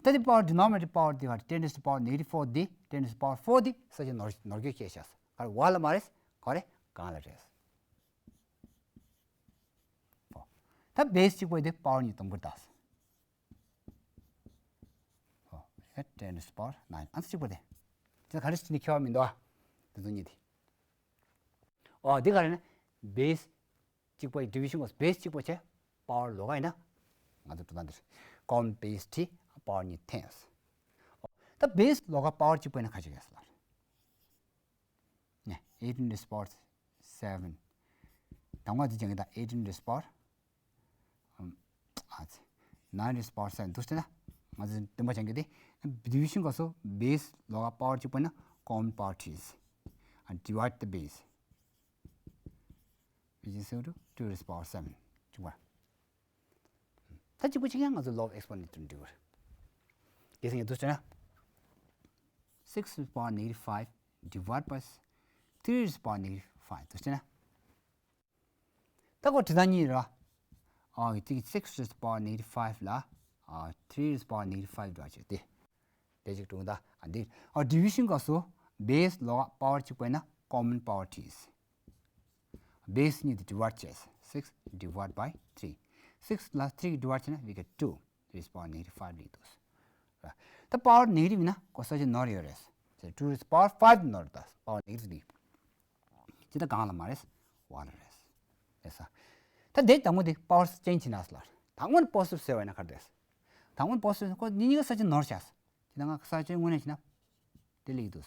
ད་དེ་power denominator power དེ་ག་ten raised power negative four དེ་ten raised power four དེ་ས་ཆ་ནོར་ནོར་འཁྱོལ་བྱས་བཞག་ག་རེ་one ལ་མ་རེད། ག་རེ་གང་ལ་རེད། ད་base གཅིག་པོ་དེ་power གཉིས་སྡོམ་དགོས་ད། ཨོ་ten raised power nine ཨ་ཙི་གཅིག་པོ་དེ། དེ་ག་རེ་ཞིག་ནི་ཁྱད་པར་མི་འདུག་ཨ། དེ་ཚོ་གཉིས་དེ། ཨོ་དེ་ག་རེ་ན་base གཅིག་པོ་ཡི་division གོ་base གཅིག་པོ་བྱས་power ལོགས་ཀ་ཡིན་ན། ང་ཚོ་འགྲོ་སྟངས་འདིར་common base བྲིས་power གཉིས་འཐེན། ད་base ལོགས་ཀ་power གཅིག་པོ་ཡིན་ན་ཁ་ཅིག་ཡོད་ཟེར་ལ། ནས་eighteen raised power seven དང་པོ་འདི་སྦྱང་གི་ད་eighteen raised power ཨམ་ཨ་ཙི། nine raised power seven དུ་སྟེ་ན་ང་ཚོ་བདུན་པ་སྦྱང་གི་དེ་division གོ་སོ་base ལོགས་ཀ་power གཅིག་པོ་ན་common power བྲིས། and divide the base which is equal to two raised power seven གཅིག་པ། ད་གཅིག་པ་གཅིག་ཡང་ང་ཚོ་law of exponent དུ་འགྲིག་གི་རེད། གལ་སྲིད་ངས་འདུག་བྱས་ན། six raised power negative five divide by three raised power negative five དུ་བྱས་ན། ད་ཁོ་བྲིས་སྟངས་གཉིས་རེད། ཨ་གཅིག་six raised power negative five ལ་ཨ་three raised power negative five འདྲ་བྱས་ཏེ། དེ་གཅིག་བྱུང་ད། ཨ་འདི་ཨ་division སྐབས་སུ་base ལོགས་ཀ་power གཅིག་པ་ཡིན་ན་ common power T is. Base གཉིས་དེ་divide བྱས། six divide by three. six ལ་three divide བྱས་ན་we get two raised to power negative five ལས་འདུག་ད་power negative ཡིན་ན་ཁོ་ས་ཆ་ནོར་ཡོད་རེད། two raised to power five ནོར་ད་power negative འདི། ཅི་ད་གང་ལ་མ་རེད། one ལ་རེད། ལས་ས། ད་འདི་དང་པོ་འདི་power change བྱེད་ན་ལ། དང་པོ་ནི་positive ཟེར་བ་ཡིན་ན་ག་རེ་རེད། དང་པོ་ནི་positive ཁོ་གཉིས་གཉིས་ཀ་ས་ཆ་ནོར་བྱས། ཅི་ད་ང་ས་ཆ་དངོས་གནས་བྱས་ན་དེ་ལས་འདུག་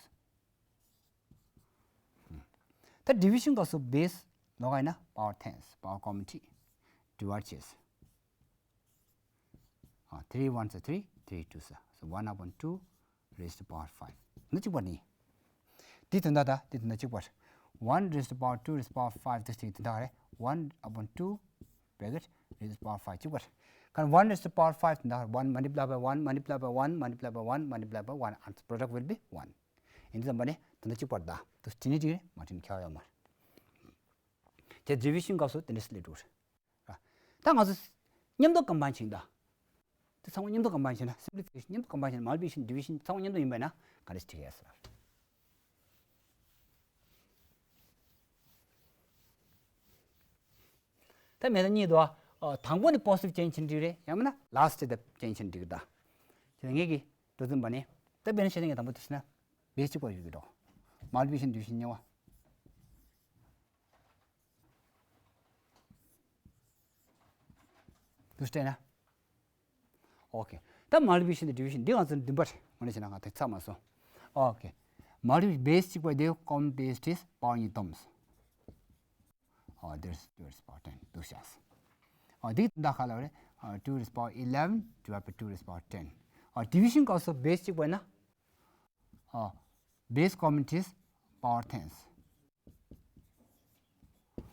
ད་division སྐབས་སུ་base ལོགས་ཀ་ཡིན་ན་power tens power common T divide བྱས། ཨ། three ones are three, three twos are, so one upon two raised to power five. ནི་གཅིག་པ་ནི། དེ་དོན་དག་ད་དེ་དོན་དག་གཅིག་པ། one raised to power two raised to power five དེ་དེ་དོན་དག་རེད། one upon two bracket raised to power five གཅིག་པ་རེད། གང་one raised to power five དོན་དག་one multiply by one multiply by one multiply by one multiply by one and product will be one. ཡིན་དུས་ཙམ་པ་ནི་དོན་དག་གཅིག་པ་རེད་ད། དེ་དྲི་ནི་དྲི་རེད། མ་དྲི་ནི་ཁྱད་པར་ཡོད་མ་རེད། དེ་division སྐབས་སུ་དེ་འདྲ་སླེབས་འགྲོ་རེད། ད་ང་ཚོ་མཉམ་དུ་combine བྱེད་ད། དེ་ཚང་མ་མཉམ་དུ་combine བྱེད་ན་simplification མཉམ་དུ་combine བྱེད་ན་multiplication division ཚང་མ་མཉམ་དུ་ཡིན་པ་ཡིན་ན་ག་རེ་བྱེད་ཡས་ཟེར། ད་མེད་ན་གཉིས་འདུག་ཨ། དང་པོ་ནི་positive change བྱེད་འགྲིག་རེད། ཡང་མིན་ན་last དེ་change བྱེད་འགྲིག་ད། དེ་ངེད་ཀྱི་འགྲོ་འཛིན་པ་ནི་ད་དཔེར་ན་བཤད་ན་ངས་དང་པོ་དེ་བྱས་ན་base གཅིག་པ་ཡོད་ཀྱི་འགྲོ། multiplication division གཉིས་པ། དུ་སྤྲད་ན། ཨོ་ཁེ། ད་multiplication དང་division འདི་ང་ཚོ་འདུན་པ་རེད། དངོས་གནས་བྱས་ན་ང་དེ་ཚར་མ་སོང་། ཨོ་ཁེ། multiplication base གཅིག་པ་དེ་common base དེ་power གཉིས་བསྡོམས། ཨོ་there's two raised to power ten འདུག་བཞག་ཨོ་འདི་ད་ག་ལ་རེད། ཨོ་two raised to power eleven divided by two raised to power ten. ཨོ་division སྐབས་སུ་base གཅིག་པ་ཡིན་ན། ཨོ་base common is power tens.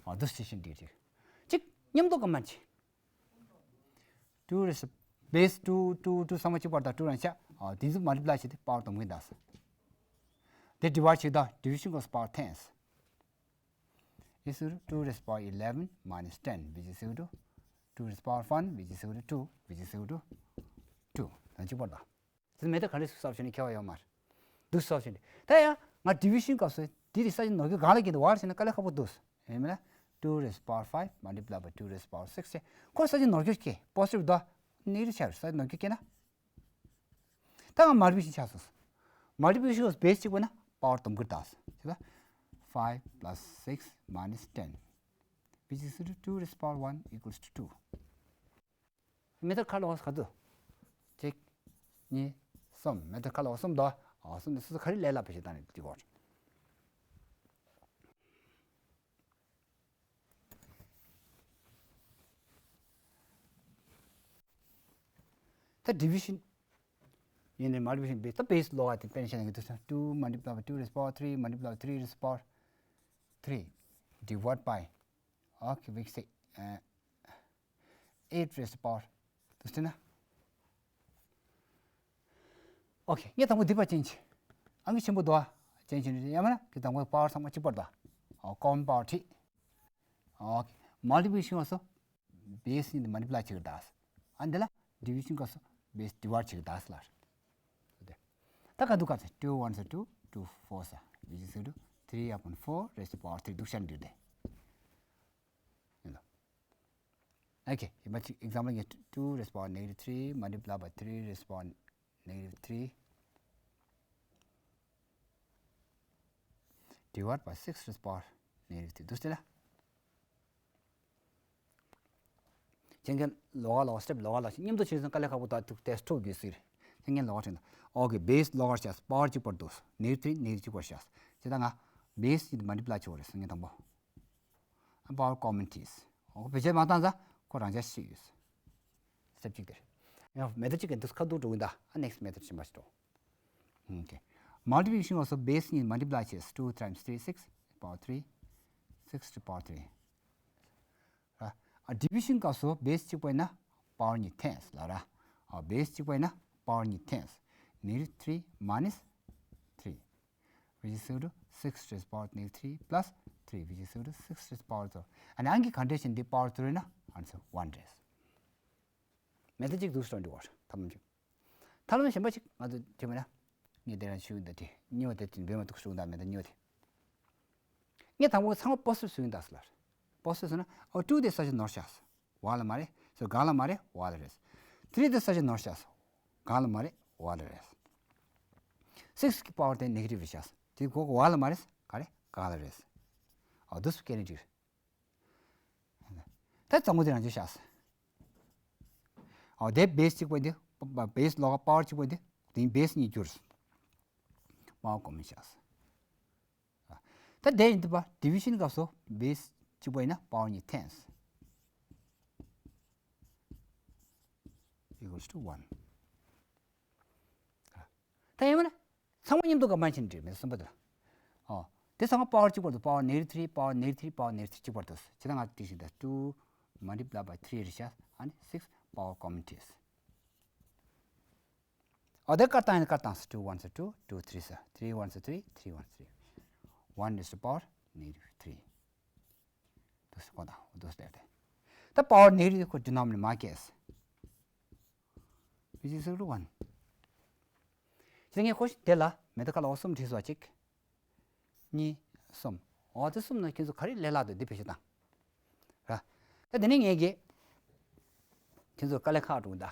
ཨོ་འདུག་སེ་བྱས་ཤིང་འདི་རེད། གཅིག་མཉམ་དུ་combine བྱེད། two raised base two two two ཚང་མ་གཅིག་པར་ད་two རང་ཆ། ཨོ་དེ་ཚོ་multiply བྱེད་དུས་power བསྡོམས་ཀྱི་འདུག་དེ་divide བྱེད་ད་division སྐབས་power tens is equal to two raised to power eleven minus ten, which is equal to two raised to power one, which is equal to two, which is equal to two. ད་གཅིག་པར་ད། དེ་མེད་ད་ག་རེ་གསར་བྱུང་ནི་ཁྱད་པར་ཡོད་མ་རེད། འདུག་གསར་བྱུང་ནི། ད་ཡང་ང་division སྐབས་སུ་དེ་དེ་ས་ཆ་ནོར་འཁྱོལ་གང་ལ་སྐྱེལ་འདུག་བར་ཟེར་ན་དཀའ་ལས་ཁག་པོ་འདུག་ཡིན་མིན་ན། two raised to power five multiply by two raised to power six ཁོ་ས་ཆ་ནོར་འཁྱོལ་སྐྱེལ་positive དོ་negative ཆགས་ས་ཆ་ནོར་འཁྱོལ་སྐྱེལ་ན། ད་ང་multiplication ཆགས་སོང་། multiplication སྐབས་base གཅིག་པ་ན་power བསྡོམས་ཀྱི་འདུག་ཟེར་ད། five plus six minus ten, which is equal to two raised to power one equals to two. མེད་ད་ག་ལ་བ་ག་ཚོད། གཅིག་གཉིས། གསུམ། མེད་ད་ག་ལ་བ་གསུམ་དོ། ཨ་གསུམ་དེ་སོ་སོ་ག་རེ་ལས་སླ་པོ་ཞིག་བཏང་ནས་འདི་བར། ད་division ཡིན་ནའི་multiplication base ད་base ལོགས་ཀ་དེ་དཔེར་ན་བཤད་ན་གི་འདུག་ས། two multiply by two raised to power three multiply by three raised to power three divide by okay we say eight raised to power དུ་བརྩིས་ན། ཨོ་ཁེ། ངས་དང་པོ་འདི་པར་change བྱེད། ཨང་ཀི་ཆེན་པོ་འདུག་ཨ། change བྱེད་ནི་ཡང་མིན་ན་ཁྱེད་དང་པོའི་power ཚང་མ་གཅིག་པར་འདུག་ཨ། common power བྲིས། ཨོ་ཁེ། multiplication སྐབས་སུ་base གཉིས་དེ་multiply བྱེད་ཀྱི་འདུག་ཨ། འདི་ལ་division སྐབས་སུ་base divide བྱེད་ཀྱི་འདུག་ཨ་ལ། ད་ག་འདུག་ག་ཚེ། two ones are two, two fours are, which is equal to three upon four raised to power three འདུག་ཤར་འདུག་དེ། ཡིན་ལ། Okay, ཡིན་པ་ཅིག example ཡིན། two raised to power negative three multiply by three raised to power negative three divide by six raised to power negative three འདུག་སྟེ་ལ། ཁྱེད་ཀྱིས་ལོགས་ཀ་ལོགས་step ལོགས་ཀ་ལོགས་མཉམ་དུ་བྱས་ཙང་དཀའ་ལས་ཁག་པོ་དག་ཐུག་test ཐུག་དགོས་ཟེར། ཁྱེད་ཀྱིས་ལོགས་ཀ་བྱས་ན། Okay, base ལོགས་ཀར་བྱས་power གཅིག་པར་འདུག negative three negative གཅིག་པར་བྱས། ཅེས་ད་ང་base གཉིས་དེ་multiply བྱེད་དགོས་རེད་ཟེར་ངས་དང་པོ། power common ཏིས། འོ་བེད་སྤྱོད་མ་བཏང་ཙང་ཁོ་རང་ཆ་ཤི་ཡོད། step གཅིག་དེར། ཡང་method གཅིག་གི་འདུག་ཁ་ཐུག་འགྲོ་གི་འདུག་ཨ་next method གཞན་པ་ཞིག་འགྲོ། Okay. Multiplication སྐབས་སུ་base གཉིས་multiply བྱས། two times three six power three, six to power three. ཨ་division སྐབས་སུ་base གཅིག་པ་ཡིན་ན་power གཉིས་tens ལ་ར། ཨ་base གཅིག་པ་ཡིན་ན་power གཉིས་tens, negative three minus three, which is equal to six raised power negative three plus three, which is equal to six raised power two. ཨ་ནི་ཨང་ཀི་ག་འདྲ་ཞིག་འདི་power two ཡིན་ན་answer one རེད། method གཅིག་འདུག་སྟོན་འདྲི་བར་ཐབས་ལམ་གཅིག་ཐབས་ལམ་གཞན་པ་གཅིག་ང་ཚོ་དྲིས་མེད་ན། ངས་དེ་རང་ཞུ་འདི་དྲི་གཉིས་པ་དེ་དྲི་འབེལ་མ་ཐུག་ཞུ་འདའ་མེད་ད་གཉིས་པ་དེ། ངས་དང་པོ་ཚང་མ་པོ་སི་ཊིབ་བཟོས་ཡིན་ད་ཟེར་ལ། པོ་སི་ཊིབ་བཟོས་ན་ཨོ་ཊུ་དེ་ས་ཆ་ནོར་ཤག་ཟེར། ཝ་ལ་མ་རེད་ཟེར། གང་ལ་མ་རེད། ཝ་ལ་རེད། ཐི་རི་དེ་ས་ཆ་ནོར་ཤག་ཟེར། གང་ལ་མ་རེད། ཝ་ལ་རེད། སིག་སི་གི་པ་ཝར་དེ་ནེ་གེ་ཊིབ་རེད་ཤག་ཟེར། དེ་གོ་གོ་ཝ་ལ་མ་རེད། ག་རེ་གང་ལ་རེད། ཨོ་དུ་སུ་ཀེ་ནི་ཊིབ། ད་གཙང་པོ་དེ་རང་བྱས་ཤག་ཟེར། ཨོ་དེ་བེ་སི་གཅིག་པ་འདི། བེ་སི་ལོགས་ཀ་པ་ཝར་གཅིག་པ་འདི། དེ་བེ་སི་གཉིས་གྱུར། པ་ཝར་ཀོ་མན་ཤག་ཟེར། ད་དེ་ཡིན་དུས་པ་ཌི་བི་ཤན་སྐབས་སུ་བེ་སི་གཅིག་པ་ཡིན་ན་པ་ཝར་གཉིས་ཐེངས། equals to one། ད་ཡིན་པ་ན་ཚང་མ་མཉམ་དུ་ག་མ་ཕྱིན་འགྲིག་མེད་གསུམ་པ་དེ་ལ། ཨོ། དེ་ཚང་མ་པ་ཝར་གཅིག་པར་དུ་པ་ཝར་ནེ་གེ་ཊིབ་ཐི་རི། པ་ཝར་ནེ་གེ་ཊིབ་ཐི་རི། པ་ཝར་ནེ་གེ་ཊིབ་ཐི་རི། པ་ཝར་ནེ་གེ་ཊིབ་ཐི་རི་གཅིག་པར་དུ། ཇི་ལྟར་ང་བྲིས་ཤིང་ད་ཊུ་མལ་ཊི་པ་ལའི་བའི་ཐི་རི་རེད་ཤག་ཨ་ནི་སིག་སི་པ་ཝར་ཀོ་མན་ཊི་ཟེར། ཨོ་དེ་བཀར་སྟངས་ཡིན་ན་བཀར་སྟངས་ཟེར། two ones are two, two threes are three, ones are three, three ones three, one raised to power negative three. དུ་སུ་གོ་ད་འོ་དུ་སྟེར་ཏེ། ད་པ་ཝར་ནེ་གེ་ཊིབ་ཁོ་ཌི་ནོ་མི་ནེ་ཊར་མ་སྐྱེས། Which is equal to one. ཅི་ངས་ཁོ་ཤི་དེ་ལ་མེ་ཏོ་ཁ་ལ་འོ་གསུམ་བྲིས་སོ་གཅིག་གཉིས། གསུམ། འོ་དེ་གསུམ་ནང་ཁྱེད་ཚོ་ག་རེ་ལས་སླ་འདུག་འདི་བེད་སྤྱོད་བཏང་། ར། ད་དེ་ནས་ངས་ཀྱིས་ཁྱེད་ཚོར་དཀའ་ལས་ཁག་སྒྲུབ་ད།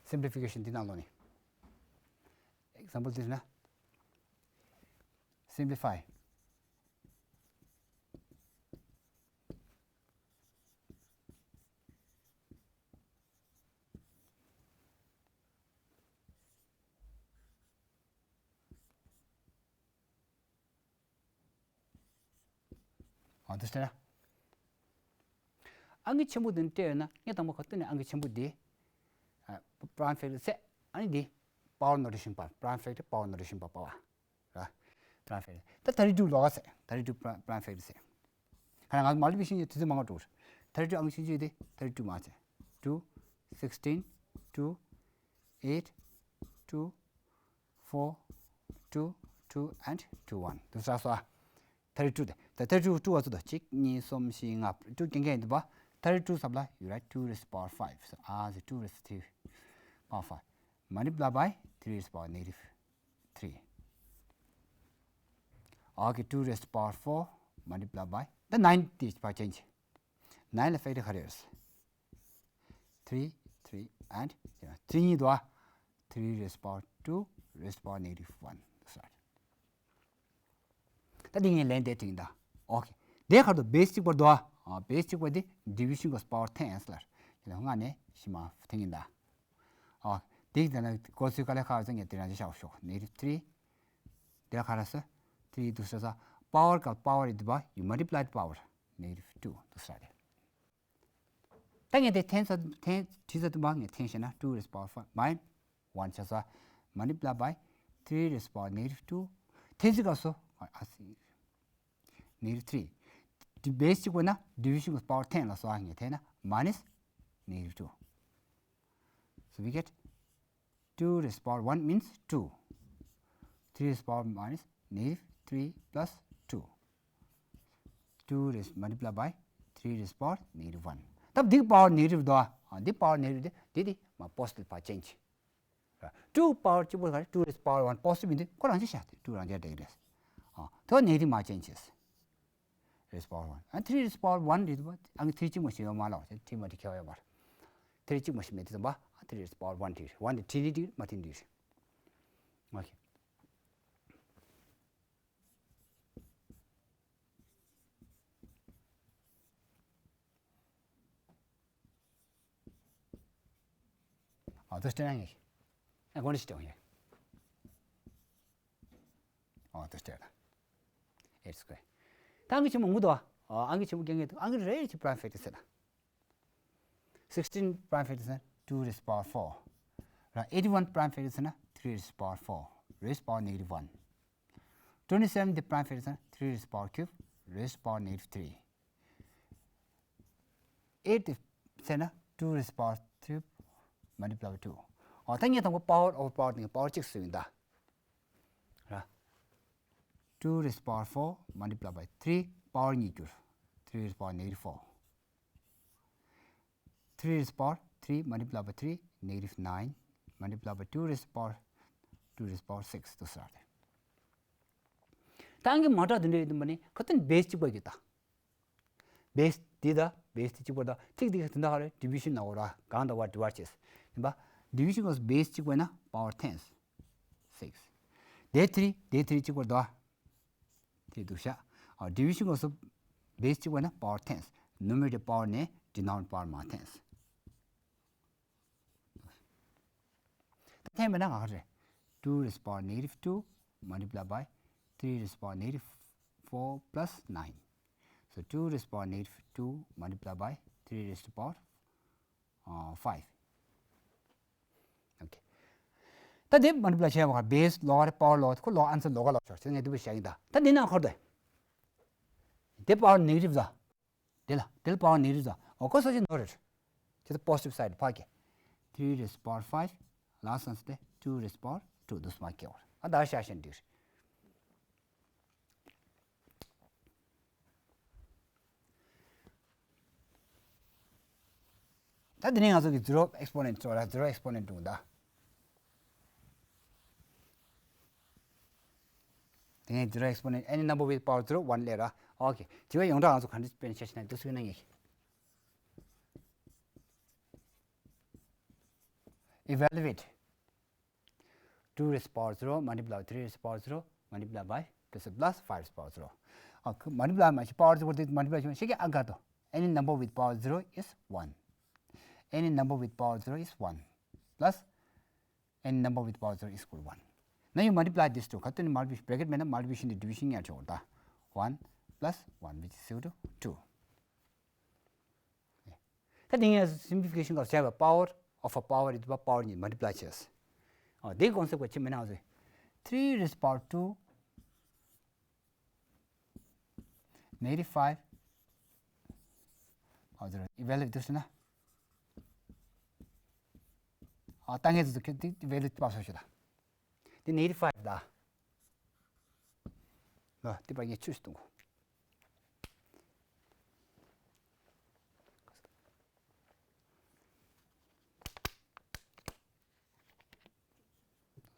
སིམ་པི་ལི་ཕི་ཀེ་ཤན་འདི་ནང་ལོགས་ནས། ཨེག་ཛམ་པལ་འདི་ན། simplify། ཨ་འདི་ལྟར། ཨང་ཀི་ཆེན་པོ་འདི་ནས་སྤྲད་ཡོད་ན་ངས་དང་པོ་ཁ་ཐུག་ནས་ཨང་ཀི་ཆེན་པོ་འདི། པ་རའིམ་ཕེག་ཊར་ཟེར། ཨ་ནི་འདི། པ་ཝར་ནོ་ཊེ་ཤན་པ། པ་རའིམ་ཕེག་ཊར་པ་ཝར་ནོ་ཊེ་ཤན་པ་པ་བ། ར། པ་རའིམ་ཕེག་ཊར། ད་ཐར་ཊི་ཊུ་ལོགས་ཀ་ཟེར། ཐར་ཊི་ཊུ་པ་རའིམ་ཕེག་ཊར་ཟེར། ཁ་ན་ང་མ་ལུས་པའི་ཤིང་ཡོད་དུས་ཚོད་མང་པོ་འགྲོ། ཐར་ཊི་ཊུ་ཨང་ཆུང་ཆུང་དེ་ཐར་ཊི་ཊུ་མ་ཟེར། two, sixteen, two, eight, two, four, two, two and two one. དུ་ས་སོ། ཐར་ཊི་ཊུ་དེ། ད་ཐར་ཊི་ཊུ་ཊུ་བ་ཚོ་དང་གཅིག་གཉིས་གསུམ་བཞི་ལྔ། ཊུ་རྐྱང་རྐྱང་ཡིན་དུས་པ། ཐར་ཊི་ཊུ་ཟེར་ལ་you write two raised to power five. So as two raised to three power five multiply by three raised to power negative three. Okay, two raised to power four multiply by the nine དེ་ཕར་ཕྱིན་ཅིག nine ལ་ཕེག་ཊར་ག་རེ་ཡོད། three, three and three གཉིས་འདུག་ཨ། three raised to power two raised to power negative one. That's right. ད་འདི་ངས་ལན་དེ་བྲིས་ཡིན་ད། ཨོ་ཁེ། དེ་ཁར་དུ་བེ་སི་གཅིག་པར་འདུག་ཨ། བེ་སི་གཅིག་པ་དེ་ཌི་བི་ཤན་གྱི་པ་ཝར་ཐེན་ཡིན་ཟེར་ལ། ཁྱེད་ལ་སྔ་ནས་ཤི་མ་ཐེན་ཡིན་ད། ཨོ། དེ་དེ་ན་གོ་ཚུལ་དཀའ་ལས་ཁག་ཡོད་ཙང་ངས་དེ་རང་ཅིག་བཞག་ཤོག negative three། དེ་ཁ་ར་སོ། three དུ་ས་ས། པ་ཝར་ག་པ་ཝར་ཡིན་དུས་པ་you multiply the power negative two དུ་ས་རེད། ད་ངས་དེ་ཐེན་ས་ཐེན་བྲིས་ས་དུ་མ་ངས་ཐེན་བཤད་ན་two raised to power five minus one ཆ་ས། multiply by three raised to power negative two ཐེན་ཚིག་ག་སོ། ཨ་སི། negative three། དེ་བེ་སི་གཅིག་པ་ན་ཌི་བི་ཤན་གྱི་པ་ཝར་ཐེན་ལ་སོ་ཨ་ངས་ཐེན་ན་minus negative two. So we get two raised to power one means two. three raised to power minus negative three plus two. two raised multiply by three raised to power negative one. ད་འདི་པ་ཝར་ནེ་གེ་ཊིབ་འདུག་ཨ། འདི་པ་ཝར་ནེ་གེ་ཊིབ་འདི་འདི་དེ་མ་པོ་སི་ཊིབ་ཕར་ཅེན་ཇི། two པ་ཝར་གཅིག་པོ་ག་རེ་two raised to power one པོ་སི་ཊིབ་ཡིན་དུས་ཁོ་རང་ཅི་བཞག་དེ་two རང་ཅི་བཞག་དེ་རེད། ཨ། དེ་བ་ནེ་གེ་ཊིབ་མ་ཅེན་ཇི་ཟེར། raised to power one ཨ་three raised to power one རེད་པ། ཨ་ནི་three གཅིག་མ་ཞིག་ཡོད་མ་ལ་བ་three མ་དེ་ཁྱད་པར་ཡོད་མ་རེད། three གཅིག་མ་ཞིག་མེད་དེ་ཙམ་པ་ཨ་three raised to power one དེ་རེད། one དེ་three རེད་དེ་མ་དེ་འདི་རེད། ཨོ་ཁེ། ཨ་དེ་སྟེང་ཡིན། ཨ་གོ་ནི་སྟེང་ཡིན། ཨ་དེ་སྟེང་ལ། eight square ད་ཨང་ཀི་ཆེན་མོ་ངུ་དོ། ཨང་ཀི་ཆེན་མོ་རྐྱང་རྐྱང་འདུག་ཨང་ཀི་རེ་རེ་གཅིག་པ་རའིམ་ཕེག་ཊར་ཟེར་ན། sixteen པ་རའིམ་ཕེག་ཊར་ཟེར་ན་two raised to power four ར། eighty one པ་རའིམ་ཕེག་ཊར་ཟེར་ན་three raised to power four raised to power negative one. twenty seven དེ་པ་རའིམ་ཕེག་ཊར་ཟེར་ན་three raised to power cube raised to power negative three. eight དེ་ཟེར་ན་two raised to power three multiply by two. ཨོ་ད་ངས་དང་པོ་power over power དེ་པ་ཝར་གཅིག་བཟོས་ཡིན་ད། ར། two raised to power four multiply by three པ་ཝར་གཉིས་གྱུར། three raised to power negative four. three raised to power three multiply by three negative nine. multiply by two raised to power two raised to power six དུ་ཟེར་རེད། ད་ཨང་ཀི་མ་འདྲ་དེ་འདྲ་ཡོད་དུས་མ་ནི་ཁ་ཏོན་base གཅིག་པ་གི་ད། base འདི་ད་base དེ་གཅིག་པ་ད་ཐིག་འདི་ག་དེ་འདྲ་ཧ་རེ་division ན་འོ་ར་གང་ད་བ་divide བྱས། ཡིན་པ་division གོ་base གཅིག་པ་ན་power ten six དེ་three དེ་three གཅིག་པ་ད། དེ་འདུག་ཤག་ཨ། division གོ་སོ་base གཅིག་པ་ན་power ten numerator power ནས་denominator power མ་ten ད་ten མེད་ན་ག་རེ་རེད། two raised to power negative two multiply by three raised to power negative four plus nine so two raised to power negative two multiply by three raised to power uh, five okay ད་དེ་multiply བྱས་པ་ག base ལོག་རེད་power ལོག་ཁོ་ལོག answer ལོག་ག་ལོག་ཆོག་ཅེས་ངས་འདི་པོ་བཤད་ཡིན་ད། ད་འདི་ནང་འཁོར་དེ་དེ་power negative ད། དེ་ལ་དེ་ལ་power negative ད། འོ་ཁོ་སོ་ཅི་ནོར་རེད། ཁྱེད་ཚོ་positive side ཕ་གི three raised to power five ལ་སང་སྟེ་two raised to power two དུ་སྨ་སྐྱེ་བར་ཨ་ད་ཤ་ཤན་འདིར། ད་དེ་ནས་ང་ཚོ་གི་zero exponent ཚོ་ལ་zero exponent འདུག་ད། དེ་ནས་zero exponent any number with power zero one ལས་ར། okay དེ་བས་ཡོངས་གྲགས་ང་ཚོ་ག་འདྲ་དཔེར་ན་ཆ་ཤས་ན་འདུག་སུ་ན་ངེས། evaluate two raised to power zero multiply by three raised to power zero multiply by plus plus five raised to power zero. Okay, multiply མ་བྱེད་power zero དེ་multiply བྱེད་ཤེས་ཀྱི་ཨ་ག་དོ། Any number with power zero is one. Any number with power zero is one plus any number with power zero is equal to one. Now you multiply these two. ག་དོན་multiplication bracket མེད་ན་multiplication དེ་division ཡར་ཆོག་ད། one plus one which is equal to two. ད་དེ་ངས་simplification ག་བྱས་པ་power of a power is the power གཉིས་multiply བྱས། ཨ་དེ་concept ག་ཆེ་མི་ནང་ཟེར། three raised to power two negative five ཨ་ཟེར་evaluate དུ་ཟེར་ན། ཨ་ད་ངས་ཟེར་གི་དེ་evaluate པ་སོ་ཞེ་ད། དེ་negative five ད། ལ་དེ་པ་ངས་ཆུས་གཏོང་གོ།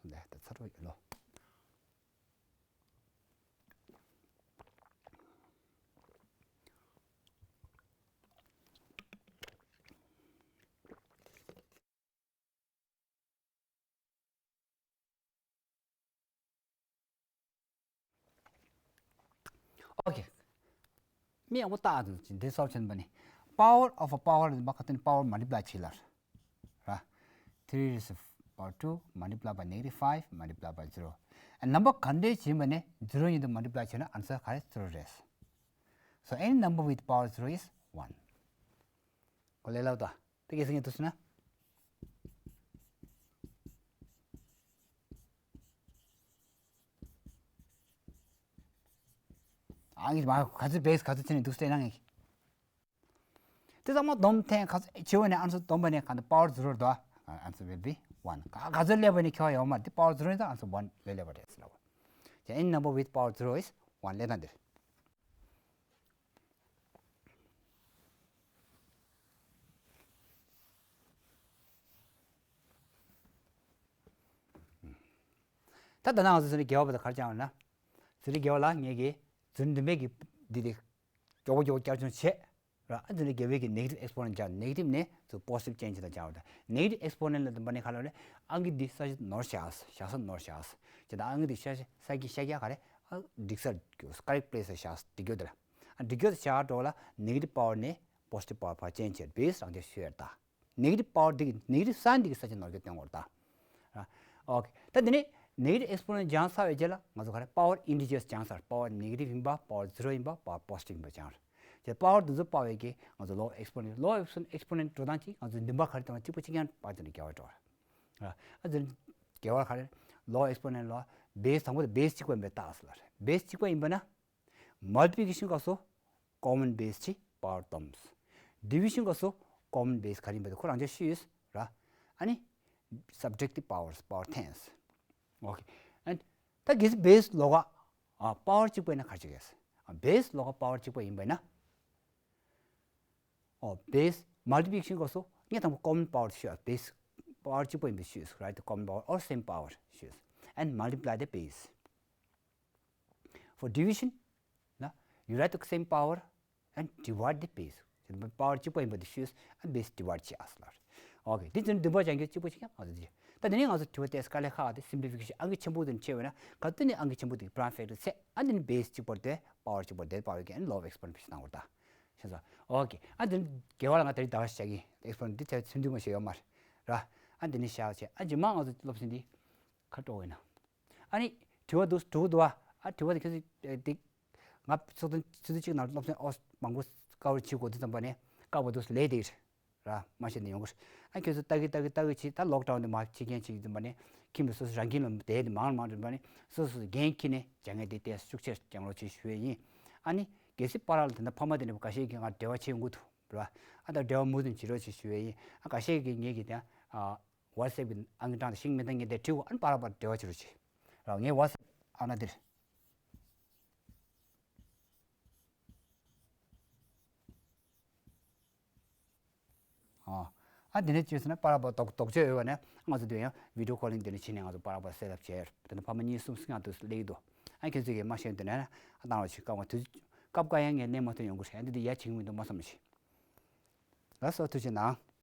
ལས་ད་ཚར་བ་ཡོད་ལོ། Okay. མི་ཡག་པོ་བལྟ་འདུག་ཅིང་འདི་སོགས་ཆེན་པ་ནི། Power of a power ནི་མ་ཁ་ཏོན་power multiply བྱེད་ལ། ར། three raised to power two multiply by negative five multiply by zero. And number ག་འདྲས་བྱེད་པ་ནི་zero ཡིན་དུ་multiply བྱས་ན་answer ག་རེ་zero རེད། So any number with power zero is one. གོ་ལེ་ལབ་ད། དེ་གས་སེང་གེ་དུ་སུ་ན། ཨ་ངས་མ་ག་ཚོད་base ག་ཚོད་ཚེ་ནས་འདུག་སྟེ་ན་ངས། དེ་ཚང་མ་བསྡོམས་ཐེངས་ག་ཚོད་བྱེད་པ་ནས་answer བསྡོམས་པ་ནས་ག་འདི་power zero དོ། Answer will be one. ག་ག་ཚོད་སླེབས་པ་ནས་ཁྱོད་ཡོང་མ་དེ་power zero ནས་answer one ལས་སླེབས་པ་རེད་ཟེར་ལ། ཡང་any number with power zero is one ལས་ན་འདིར། ད་ད་ནང་ང་ཚོ་ཟེར་ནས་དགེ་བ་པ་དང་གར་སྦྱང་བ་ན། ཟེར་ནས་དགེ་བ་ལ་ངེད་ཀྱིས་ཟུར་འདི་མེད་ཀྱི་འདི་དེ་མགྱོགས་པོ་མགྱོགས་པོ་བསྐྱར་སྦྱོང་བྱས། ར་ཨ་ཟེར་ནས་དགེ་བའི་གི་negative exponent སྦྱང་negative ནས་ཚུར་positive ཅན་ཅིག་དང་སྦྱང་བ་དང་negative exponent ལ་དུམ་པ་ནས་ག་ལ་རེ་ཨང་ཀི་འདི་ས་ཆ་ནོར་བཞག་བཞག་ས་ནོར་བཞག་ཅེ་ད་ཨང་ཀི་འདི་ཤ་ཤ་ས་ཀྱི་ཤ་རྒྱག་ག་རེ་ཨ་འགྲིག་ས་རྒྱུ་correct place ལ་བཞག་འགྲིག་རྒྱུ་དེ་ལ་ཨ་འགྲིག་རྒྱུ་དེ་བཞག་འགྲོ་ལ་negative power ནས་positive power ཕར་change བྱས་base རང་ཆ་ཤོས་ཡར་ད། negative power འདི་གི་negative sign འདི་གི་ས་ཆ་ནོར་གྱི་སྟོན་གོ་ར་ད། ར། okay ད་འདི་ནི་negative exponent སྦྱངས་ཚར་བའི་རྗེས་ལ་ང་ཚོ་ག་རེ་power integers སྦྱངས་ཚར་power negative ཡིན་པ་power zero ཡིན་པ་power positive ཡིན་པ་སྦྱངས་ར། དེ་power འདི་ཚོ་སྤར་བའི་གི་ང་ཚོ་low exponent low exponent འགྲོ་སྟངས་ཀྱིས་ང་ཚོ་འདུན་པ་ག་རེ་བཏང་གཅིག་པ་གཅིག་རྐྱང་སྤར་དེ་འདྲ་རྒྱག་པ་འགྲོ་ར། ཨ་འདི་རྒྱལ་བ་ག་རེ་low exponent ལ་base དང་པོ་དེ་base གཅིག་པ་ཡིན་པའི་རྟགས་སུ་ལ་རེད། base གཅིག་པ་ཡིན་པ་ན། multiplication སྐབས་སུ་common base གཅིག་power བསྡོམས། division སྐབས་སུ་common base ག་རེ་ཡིན་པ་དེ་ཁོ་རང་ཆ་ཤེས་ཡོད་ར། ཨ་ནི་subtractive powers power tens okay and ད་གལ་སྲིད་base ལོགས་ཀ་ཨ་power གཅིག་པ་ཡིན་ན་ག་རེ་བྱེད་ཀྱི་ཡོད། base ལོགས་ཀ་power གཅིག་པ་ཡིན་པ་ཡིན་ན། ཨོ་base multiplication སྐབས་སུ་ངས་དང་པོ་common power ཤོད་ཨ་base power གཅིག་པོ་ཡིན་པའི་ཕྱིར། Write the common power or same power ཕྱིར། And multiply the base. For division, ན། You write the same power and divide the base. Power གཅིག་པོ་ཡིན་པ་དེ་ཕྱིར། And base divide བྱེད་ཨ་སོ་ལར། Okay, དེ་ཚོ་བདུན་པ་སྦྱང་རྒྱུ་གཅིག་པོ་ཞིག་ཡང་ང་ཚོ་དེ། ད་དེ་ནས་ང་ཚོ་དྲི་བ་དེ་དཀའ་ལས་ཁག་དེ་simplification ཨང་ཀི་ཆེན་པོ་དེ་ཆེ་བས་ན་ག་དུས་ནས་ཨང་ཀི་ཆེན་པོ་དེ་prime factor ཚད། ཨ་དེ་ནས་base གཅིག་པོ་དེ་power གཅིག་པོ་དེ་power གན་law of exponent ཕྱིར་བཏང་བར་ད། ཤེས་སོང་། Okay, ཨ་དེ་ནས་དགེ་བ་ལ་ང་ད་རིང་ཟླ་བ་ཞིག་བྱ་གི་exponent དེ་ཚད་ཚུན་དུ་མ་ཞིག་ཡོད་མ་རེད། ར། ཨ་དེ་ནས་བཞག་བྱས་ཨ་རྗེས་མ་ང་ཚོ་སློབ་ཚན་འདི་ཁ་དྲོ་བས་ན། ཨ་ནི་དྲི་བ་འདུག་དྲི་བ་འདུག་ཨ། ཨ་དྲི་བ་དེ་ཁྱོད་ཚོས་ཨེ་འདི་ང་ཚོགས་ཐུན་ཆུ་ཚོད་གཅིག་ནང་སློབ་ཚན་ཨོ་མང་པོ་cover བྱེད་དགོས་དུས་ཙམ་པ་ནས་དཀའ་བ་འདུག་ལས་དེ་ར་མ་ཤེས་ནས་ཡོང་གི་རེད། ཨ་ཁྱོད་ཚོ་ལྟ་གི་ལྟ་གི་ལྟ་གི་བྱེད་ད་lockdown དེ་མ་བྱེད་མཁན་བྱེད་ཀྱི་ཙམ་པ་ནས་ཁྱིམ་ལ་སོ་སོ་རང་ཁྱིམ་ལ་བསྡད་དེ་མང་མང་དུ་པ་ནས་སོ་སོ་འགན་འཁྱེར་ནས་སྦྱང་མཁན་དེ་ཏོག་ཙམ་ཤུགས་ཆེར་སྦྱང་རོགས་བྱེད་ཞུ་ཡས་ཡིན། ཨ་ནི་གལ་སྲིད་པ་ར་ལ་དེ་འདྲ་ཕ་མ་དེ་འདྲ་འགའ་ཤས་ཀྱིས་ང་འབྲེལ་བ་བྱེད་ཡོང་གི་འདུག་ར། ཨ་ད་འབྲེལ་བ་མུ་མཐུད་བྱེད་རོགས་བྱེད་ཞུ་ཡས་ཡིན། ཨ་འགའ་ཤས་ཀྱིས་ངེད་ཀྱི་དེ་ཨ་WhatsApp གི་ཨང་ཀི་བཏང་སྟེ་ཤིང་མི་འདང་ངེས་དེ་བྲིས་འོ་ཨ་ནི་པ་ར་པ་འབྲེལ་བ་བྱེད་རོགས་བྱེད། ར་ངའི་WhatsApp ཨ་ན་དེར། ཨ་ཨ་དེ་ནས་བྱས་ཟེར་ན་པ་ར་པ་དོགས་དོགས་གཅོད་ཡོད་པ་ནས་ང་ཚོ་དེ་ཡང་video calling དེ་ནས་བྱས་ནས་ང་ཚོ་པ་ར་པ་set up བྱས། དེ་ནས་ཕ་མ་གཉིས་གསུམ་སྲིང་ང་དུ་སླེབས་ཀྱི་འདུག་ཨ་ཁྱེད་ཚོས་ཀྱིས་མ་ཤེས་དེ་ནས་ཨ་བཏང་རོགས་བྱེད། སྐབས་ང་དུས་སྐབས་འགའ་ཡང་ངས་གནས་མ་ཐོན་ཡོང་གི་རེད། ཨ་འདི་དེ་ཡ་བྱེད་ཀྱི་མི་འདུག་མ་བསམ་ཞིག་ལགས་སོ་ཐུགས་རྗེ་གནང་།